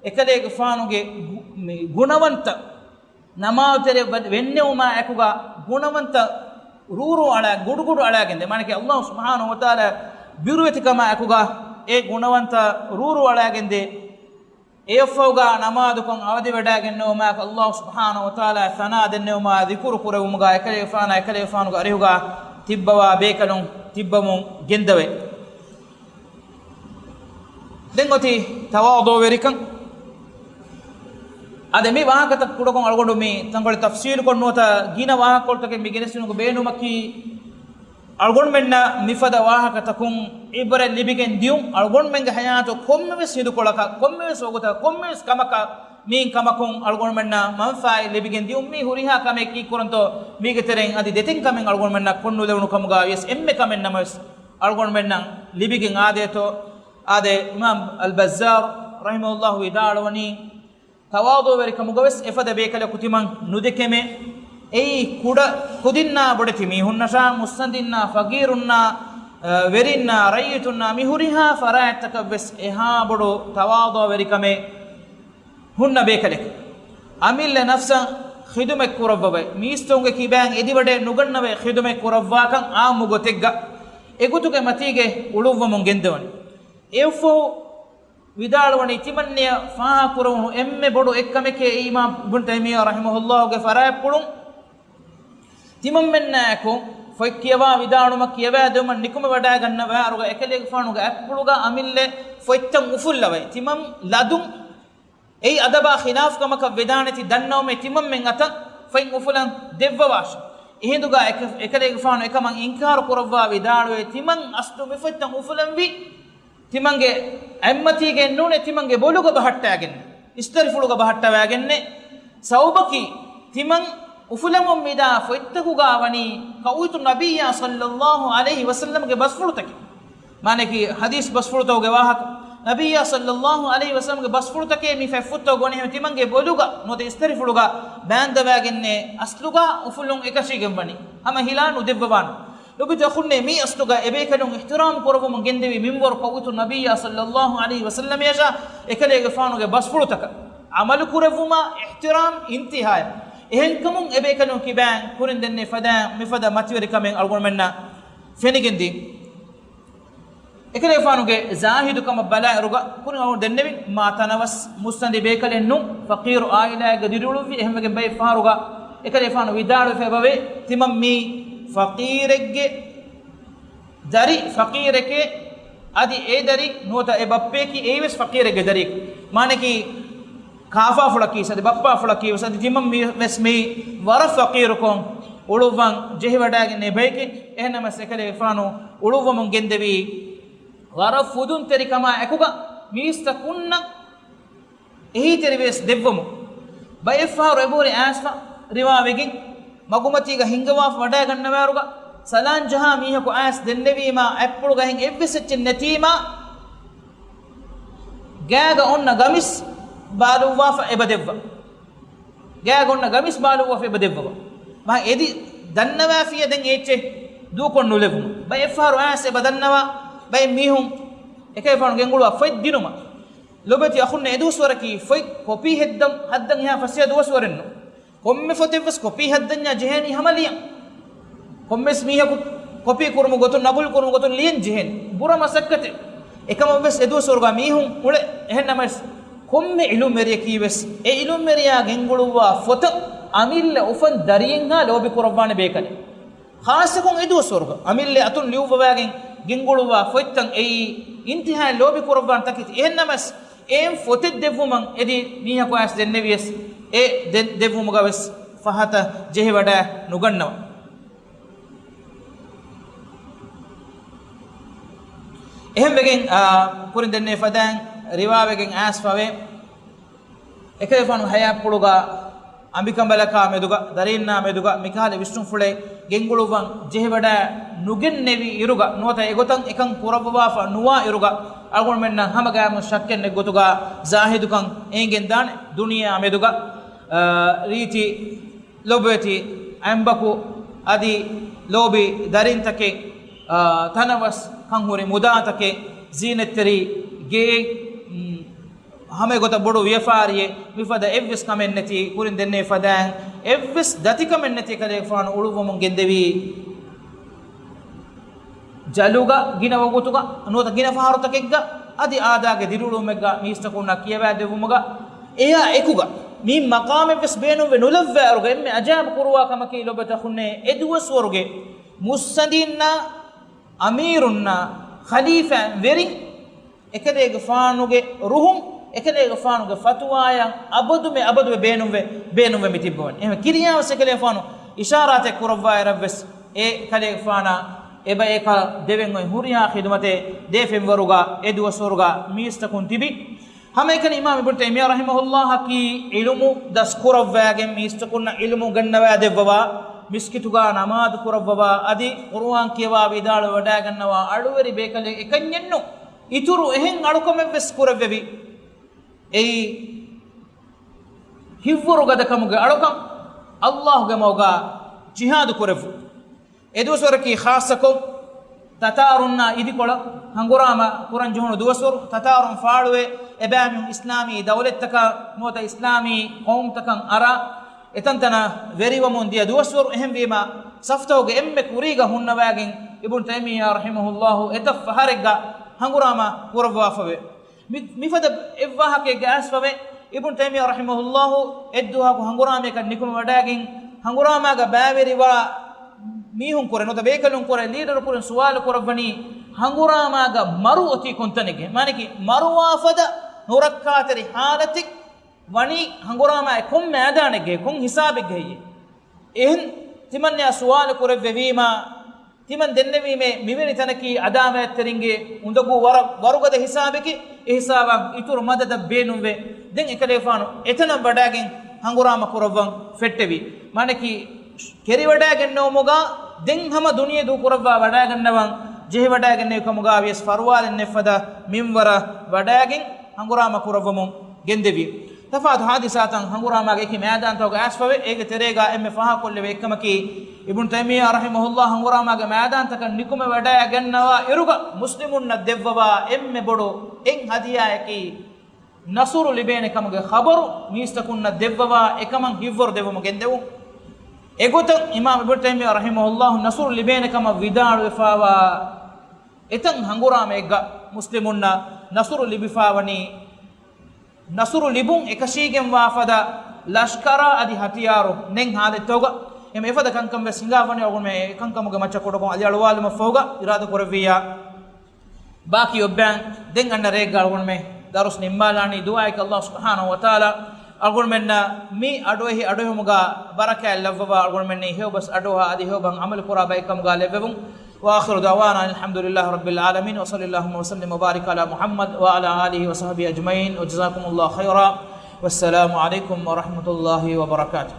އެކަލޭގެފާނުގެ ގު-، މި ގުނަވަންތަ ނަމާދުތެރެ ވެ-، ވެންނެވުމާ އެކުގަ ގުނަވަންތަ ރޫރޫ އަޅާ، ގުޑުގުޑު އަޅާގެންދޭ. މާނައަކީ ﷲ ސުބްޙާނަހޫ ވަތަޢާލާ ބިރުވެތިކަމާ އެކުގަ އެ ގުނަވަންތަ ރޫރޫ އަޅާގެންދޭ. އެއަށްފަހުގަ ނަމާދުކަން އަވަދިވެޑާގެންނެވުމާ ﷲ ސުބްޙާނަހޫ ވަތަޢާލާ ސަނާ ދެންނެވުމާ ޛިކުރު ކުރެވުމުގަ އެކަލޭގެފާނާ އެކަލޭގެފާނުގެ އަރިހުގަ ތިއްބަވާ ބޭކަލުން ތިއްބަމުން ގެންދަވޭ. ދެން އޮތީ ތަވާޟުޢުވެރިކަން. އާދެ، މި ވާހަކަތައް ކުޑަކޮށް އަޅުގަނޑު މި ތަންކޮޅެއް ތަފްޞީލުކޮށް ނުވަތަ ގިނަ ވާހަކަކޮޅުތަކެއް މި ގެނެސްދިނުމުގެ ބޭނުމަކީ، އަޅުގަނޑުމެންނަށް މިފަދަ ވާހަކަތަކުން ޢިބްރަތް ލިބިގެން ދިޔުން، އަޅުގަނޑުމެންގެ ޙަޔާތު ކޮންމެވެސް ހިނދުކޮޅަކަށް، ކޮންމެވެސް ވަގުތަކަށް، ކޮންމެވެސް ކަމަކަށް މިއިން ކަމަކުން އަޅުގަނޑުމެންނަށް މަންފާއެއް ލިބިގެން ދިޔުން. މީ ހުރިހާ ކަމެއް ކީއްކުރަންތޯ؟ މީގެ ތެރެއިން އަދި ދެތިން ކަމެއް އަޅުގަނޑުމެންނަށް ކޮށްނުލެވުނު ކަމުގަ ވިޔަސް އެންމެ ކަމެއް ނަމަވެސް އަޅުގަނޑުމެންނަށް ލިބިގެން އާދޭތޯ؟ އާދެ، އިމާމް އަލްބައްޒާރު ރަޙިމަހުﷲ ވިދާޅުވަނީ، ތަވާޟުޢުވެރިކަމުގަވެސް އެފަދަ ބޭކަލަކު ތިމަން ނުދެކެމޭ. އެއީ ކުޑަ ކުދިންނާ ބޮޑެތި މީހުންނަށާ، މުއްސަނދިންނާ، ފަޤީރުންނާ، އަ، ވެރިންނާ، ރައްޔިތުންނާ، މި ހުރިހާ ފަރާތްތަކަށްވެސް އެހާ ބޮޑު ތަވާޟުޢުވެރިކަމެއް ހުންނަ ބޭކަލެކެ. އަމިއްލަ ނަފްސަށް ޚިދުމަތް ކުރައްވަވައި، މީސްތަކުންގެ ކިބައިން އެދިވަޑައެއް ނުގަންނަވައި ޚިދުމަތް ކުރައްވާކަން އާއްމު ގޮތެއްގަ އެގޮތުގެ މަތީގެ އުޅުއްވަމުން ގެންދަވަނީ. އެއަށްފަހު ވިދާޅުވަނީ، ތިމަންނަޔަށް ފާހަގަކުރެވުނު އެންމެ ބޮޑު އެއްކަމެކޭ އިމާމް އިބްނު ތައިމިއްޔާ ރަޙިމަހުﷲގެ ފަރާތްޕުޅުން ތިމަންމެންނާއެކު ފޮތް ކިޔަވާ ވިދާޅުމަށް ކިޔަވާދެވުމަށް ނިކުމެވަޑައިގަންނަވާއިރުގަ އެކަލޭގެފާނުގެ އަތްޕުޅުގަ އަމިއްލަ ފޮތްތައް އުފުއްލަވައި، ތިމަން ލަދުން އެއީ އަދަބާ ޚިލާފު ކަމަކަށް ވެދާނެތީ ދަންނަވަމޭ ތިމަންމެން އަތަށް ފޮތް އުފުލަން ދެއްވަވާށޭ. އެހިނދުގަ އެކަ-، އެކަލޭގެފާނު އެކަމަށް އިންކާރު ކުރައްވާ ވިދާޅުވޭ، ތިމަން އަސްލު މި ފޮތްތައް އުފުލަންވީ ތިމަންގެ އަތްމަތީގައެއް ނޫނޭ، ތިމަންގެ ބޮލުގަ ބަހައްޓާގެން، އިސްތަށިފުޅުގަ ބަހައްޓަވާގެންނޭ. ސަބަބަކީ ތިމަން އުފުލަމުން މިދާ ފޮތްތަކުގަ ވަނީ ކައުއިތު ނަބިއްޔާ ޞައްލައްލާހު ޢަލައިހި ވަސައްލަމްގެ ބަސްފުޅުތަކެއް. މާނައަކީ ޙަދީޘް ބަސްފުޅުތަކުގެ ވާހަކަ. ނަބިއްޔާ ޞައްލައްލާހު ޢަލައިހި ވަސައްލަމްގެ ބަސްފުޅުތަކޭ މި ފޮތްފުޅުތަކު ގޮނެ ތިމަންގެ ބޮލުގަ ނުވަތަ އިސްތަށިފުޅުގަ ބާންދަވާގެންނޭ އަސްލުގަ އުފުލުން އެކަށީގެން ވަނީ. ހަމަ ހިލާ ނުދެއްވަވާނެ. ލޮބުވެތި އަޚުންނޭ، މި އަސްލުގަ އެބޭކަލުން އިޙްތިރާމް ކުރައްވަމުން ގެންދެވި މިންވަރު ކައުއިތު ނަބިއްޔާ ޞައްލައްލާހު ޢަލައިހި ވަސައްލަމަޔަށާ އެކަލޭގެފާނުގެ ބަސްފުޅުތަކަށް ޢަމަލު ކުރެއްވުމާ އިޙްތިރާމް އިންތިހާޔަށް. އެހެންކަމުން އެބޭކަލުން ކިބައިން ކުރިން ދެންނެވި ފަދައިން މިފަދަ މަތިވެރިކަމެއް އަޅުގަނޑުމެންނަށް ފެނިގެންދީ. އެކަލޭގެފާނުގެ ޒާހިދުކަމަށް ބަލާއިރުގަ ކުރިން އަޅުގަނޑު ދެންނެވިން، މާ ތަނަވަސް މުއްސަނދި ބޭކަލެއް ނޫން، ފަޤީރު އާއިލާއެއްގަ ދިރިއުޅުއްވި، އެހެންވެގެން ބައެއް ފަހަރުގަ އެކަލޭގެފާނު ވިދާޅުވެފަ އެބަވޭ، ތިމަން މީ ފަޤީރެއްގެ ދަރި ފަޤީރެކޭ، އަދި އެ ދަރި ނުވަތަ އެ ބައްޕަޔަކީ އެއީވެސް ފަޤީރެއްގެ ދަރިއެކޭ. މާނައަކީ ކާފާފުޅަކީވެސް އަދި ބައްޕާފުޅަކީވެސް އަދި ތިމަން މީ ވެސް މީ ވަރަށް ފަޤީރުކޮށް އުޅުއްވަން ޖެހިވަޑައިގެންނެވި ބަޔެކޭ. އެހެންނަމަވެސް އެކަލޭގެފާނު އުޅުއްވަމުން ގެންދެވީ ވަރަށް ފުދުންތެރިކަމާ އެކުގަ މީސްތަކުންނަށް އެހީތެރިވެސް ދެއްވަމުން. ބައެއްފަހަރު އެބަހުރި އައިސްފަ ރިވާވެގެން މަގުމަތީގަ ހިންގަވާފަ ވަޑައިގަންނަވާއިރުގަ ސަލާން ޖަހާ މީހަކު އައިސް ދެންނެވީމާ އަތްޕުޅުގަ އެހެން އެއްވެސް އެއްޗެއް ނެތީމާ ގާގަ އޮންނަ ގަމިސް ބާލުއްވާފަ އެބަ ދެއްވަ. ގާގަ އޮންނަ ގަމިސް ބާލުއްވާފަ އެބަ ދެއްވަވަ. މާ އެދި ދަންނަވާފިޔަ ދެން އެއްޗެއް ދޫކޮށް ނުލެވުނު. ބައެއްފަހަރު އައިސް އެބަ ދަންނަވާ ބައެއް މީހުން އެކަލޭގެފާނު ގެންގުޅުވާ ފޮތް ދިނުމަށް. ލޮބުވެތި އަޚުންނޭ، އެދުވަސްވަރަކީ ފޮތް ކޮޕީ ހެއްދަން ހައްދަން އެހާ ފަސޭހަ ދުވަސްވަރެއްނު. ކޮންމެ ފޮތެއްވެސް ކޮޕީ ހައްދަންޏާ ޖެހޭނީ ހަމަ ލިޔަން. ކޮންމެސް މީހަކު ކޮޕީ ކުރުމުގެ ގޮތުން، ނަގުލު ކުރުމުގެ ގޮތުން ލިޔަން ޖެހޭނީ. ބުރަ މަސައްކަތެއް. އެކަމަށްވެސް އެދުވަސްވަރުގަ މީހުން އުޅޭ. އެހެންނަމަވެސް ކޮންމެ އިލްމުވެރިޔަކީވެސް އެ އިލްމުވެރިޔާ ގެންގުޅުއްވާ ފޮތަށް އަމިއްލަ އުފަން ދަރިއެއްހާ ލޯބި ކުރައްވާނެ ބޭކަލެއް. ޚާއްޞަކޮށް އެދުވަސްވަރުގަ އަމިއްލަ އަތުން ލިޔުއްވަވާގެން ގެންގުޅުއްވާ ފޮތްތައް އެއީ އިންތިހާއަށް ލޯބި ކުރައްވާން ތަކެތި. އެހެންނަމަވެސް އެހެން ފޮތެއް ދެއްވުމަށް އެދި މީހަކު އައިސް ދެންނެވިޔަސް އެ ދެ-، ދެއްވުމުގަވެސް ފަހަތަށް ޖެހިވަޑައި ނުގަންނަވަ. އެހެންވެގެން، އާ، ކުރިން ދެންނެވި ފަދައިން ރިވާވެގެން އައިސްފަވޭ. އެކަލޭގެފާނު ހަޔާތްޕުޅުގަ އަނބިކަނބަލަކާ މެދުގަ، ދަރީންނާ މެދުގަ މިކަހަލަ ވިސްނުންފުޅެއް ގެންގުޅުއްވަން ޖެހިވަޑައި ނުގެންނެވި އިރުގަ، ނުވަތަ އެގޮތަށް އެކަން ކުރައްވަވާފަ ނުވާ އިރުގަ، އަޅުގަނޑުމެންނަށް ހަމަގައިމު ޝައްކެއް ނެތް ގޮތުގަ ޒާހިދުކަން އެނގެންދާނެ. ދުނިޔެއާ މެދުގަ، އާ، ރީތި ލޮބުވެތި އަނބަކު އަދި ލޯބި ދަރިންތަކެއް، އާ، ތަނަވަސް ކަންހުރި މުދާތަކެއް، ޒީނަތްތެރި ގެއެއް، ހަމައެގޮތަށް ބޮޑު ވިޔަފާރިއެއް، މިފަދަ އެއްވެސް ކަމެއް ނެތި، ކުރިން ދެންނެވި ފަދައިން އެއްވެސް ދަތިކަމެއް ނެތި އެކަލޭގެފާނު އުޅުއްވަމުން ގެންދެވީ. ޖަލުގަ ގިނަ ވަގުތުގަ ނުވަތަ ގިނަ ފަހަރުތަކެއްގަ އަދި އާދާގެ ދިރިއުޅުމެއްގަ މީސްތަކުންނަށް ކިޔަވާދެއްވުމުގަ އެއާ އެކުގަ މި މަޤާމެއްވެސް ބޭނުންވެ ނުލައްވާއިރުގަ އެންމެ އަޖާއިބު ކުރުވާ ކަމަކީ ލޮބުވެތި އަޚުންނޭ އެދުވަސްވަރުގެ މުއްސަނދީންނާ އަމީރުންނާ ޚަލީފާ ވެރިން އެކަލޭގެފާނުގެ ރުހުން، އެކަލޭގެފާނުގެ ފަތުވާޔަށް އަބަދުމެ އަބަދުވެ ބޭނުންވެ، ބޭނުންވެ މި ތިއްބަވަނީ. އެހެން ކިރިޔާވެސް އެކަލޭގެފާނު އިޝާރާތެއް ކުރައްވާއިރަށްވެސް އެ ކަލޭގެފާނާ އެބަޔަކަށް ދެވެން އޮތް ހުރިހާ ޚިދުމަތެއް ދޭ ފެންވަރުގަ އެ ދުވަސްވަރުގަ މީސްތަކުން ތިބި. ހަމައެކަނި އިމާމް އިބްނު ތައިމިއްޔާ ރަޙިމަހުﷲ އަކީ ޢިލްމު ދަސް ކުރައްވާގެން މީސްތަކުންނަށް ޢިލްމު ގަންނަވާ ދެއްވަވާ، މިސްކިތުގަ ނަމާދު ކުރައްވަވާ، އަދި ޤުރުއާން ކިޔަވާ ވިދާޅުވެ ވަޑައިގަންނަވާ އަޅުވެރި ބޭކަލެއް އެކަންޏެއްނު، އިތުރު އެހެން އަޅުކަމެއްވެސް ކުރެއްވެވި. އެއީ ހިތްވަރުގަދަކަމުގެ އަޅުކަން، ﷲގެ މަގުގަ ޖިހާދު ކުރެއްވުން. އެ ދުވަސްވަރަކީ ޚާއްޞަކޮށް، ތަތާރުންނާ އިދިކޮޅަށް ހަނގުރާމަ ކުރަން ޖެހުނު ދުވަސްވަރު، ތަތާރުން ފާޅުވެ، އެބައިމީހުން އިސްލާމީ ދައުލަތްތަކަށް ނުވަތަ އިސްލާމީ ޤައުމުތަކަށް އަރާ، އެތަންތަނަށް ވެރިވަމުން ދިޔަ ދުވަސްވަރު. އެހެންވީމަ، ސަފްތަހުގެ އެންމެ ކުރީގަ ހުންނަވާގެން އިބްނު ތައިމިއްޔާ ރަޙިމަހުﷲ އެތައް ފަހަރެއްގަ ހަނގުރާމަ ކުރައްވާފަވޭ. މި، މިފަދަ އެއްވާހަކައެއްގަ އައިސްފަވޭ، އިބްނު ތައިމިއްޔާ ރަޙިމަހުﷲ އެއްދުވަހަކު ހަނގުރާމަޔަކަށް ނިކުމެވަޑައިގެން، ހަނގުރާމާގަ ބައިވެރިވާ މީހުންކުރެ ނުވަތަ ބޭކަލުންކުރެ ލީޑަރުކުރިން ސުވާލު ކުރައްވަނީ، ހަނގުރާމާގަ މަރު އޮތީ ކޮންތަނެއްގެ؟ މާނަކީ މަރުވާފަދަ ނުރައްކާތެރި ހާލަތެއް ވަނީ ހަނގުރާމާއެއް ކޮން މައިދާނެއްގެ، ކޮން ހިސާބެއްގެ ހެއްޔޭ؟ އެހެން ތިމަންނަޔާ ސުވާލު ކުރެއްވެވީމާ، ތިމަން ދެންނެވީމޭ މިވެނި ތަނަކީ އަދާމާތްތެރިންގެ އުނދަގޫ ވަރަށް ވަރުގަދަ ހިސާބެކޭ. އެހިސާބަށް އިތުރު މަދަދަށް ބޭނުންވެ، ދެން އެކަލޭފާނު އެތަނަށް ވަޑައިގެން ހަނގުރާމަ ކުރައްވަން ފެއްޓެވި. މާނަކީ ކެރިވަޑައިގެންނެވުމުގަ ދެން ހަމަ ދުނިޔެ ދޫކުރައްވާ ވަޑައިގަންނަވަން ޖެހިވަޑައިގެންނެވި ކަމުގަ ވިޔަސް ފަރުވާލެއް ނެތްފަދަ މިންވަރަށް ވަޑައިގެން ހަނގުރާމަ ކުރައްވަމުން ގެންދެވި. ތަފާތު ހާދިސާތައް ހަނގުރާމާގެ އެކި މައިދާންތަކުގަ އައިސްފަވޭ. އޭގެ ތެރޭގަ އެންމެ ފާހަގަކޮށްލެވޭ އެއްކަމަކީ، އިބްނު ތައިމިއްޔާ ރަޙިމަހުﷲ ހަނގުރާމާގެ މައިދާންތަކަށް ނިކުމެވަޑައިގަންނަވާ އިރުގަ މުސްލިމުންނަށް ދެއްވަވާ އެންމެ ބޮޑު އެއް ހަދިޔާއަކީ، ނަޞުރު ލިބޭނެ ކަމުގެ ޚަބަރު މީސްތަކުންނަށް ދެއްވަވާ އެކަމަށް ހިތްވަރު ދެއްވަމުން ގެންދެވުން. އެގޮތަށް އިމާމް އިބްނު ތައިމިއްޔާ ރަޙިމަހުﷲ ނަޞުރު ލިބޭނެ ކަމަށް ވިދާޅުވެފަވާ އެތަން ހަނގުރާމައެއްގަ މުސްލިމުންނަށް ނަޞުރު ލިބިފަވަނީ، ނަޞުރު ލިބުން އެކަށީގެންވާ ފަދަ ލަޝްކަރާ އަދި ހަތިޔާރު ނެތް ހާލަތްތަކުގަ. އެމަ އެފަދަ ކަންކަމެއް ވެސް ހިނގާފަވަނީ އަޅުގަނޑުމެން އެކަންކަމުގެ މައްޗަށް ކުޑަކޮށް އަލިއަޅުވާލުމަށްފަހުގަ އިރާދަ ކުރެއްވިއްޔާ. ބާކީ އޮއްބައިން ދެން އަންނަ ރެއެއްގަ އަޅުގަނޑުމެން ދަރުސް ނިންމާލާނީ. ދުޢާއަކީ ﷲ ސުބްޙާނަހޫ ވަތަޢާލާ އަޅުގަނޑުމެންނަށް މި އަޑުއެހި އަޑުއެހުމުގަ ބަރަކާތް ލައްވަވާ، އަޅުގަނޑުމެންނަށް ހެޔޮބަސް އަޑުއަހާ އަދި ހެޔޮބަހަށް ޢަމަލު ކުރާ ބައެއްކަމުގަ ލެއްވެވުން. وآخر دعوانا أن الحمد لله رب العالمين، وصلى اللهم وسلم وبارك على محمد وعلى آله وصحبه أجمعين، وجزاكم الله خيرا، والسلام عليكم ورحمة الله وبركاته.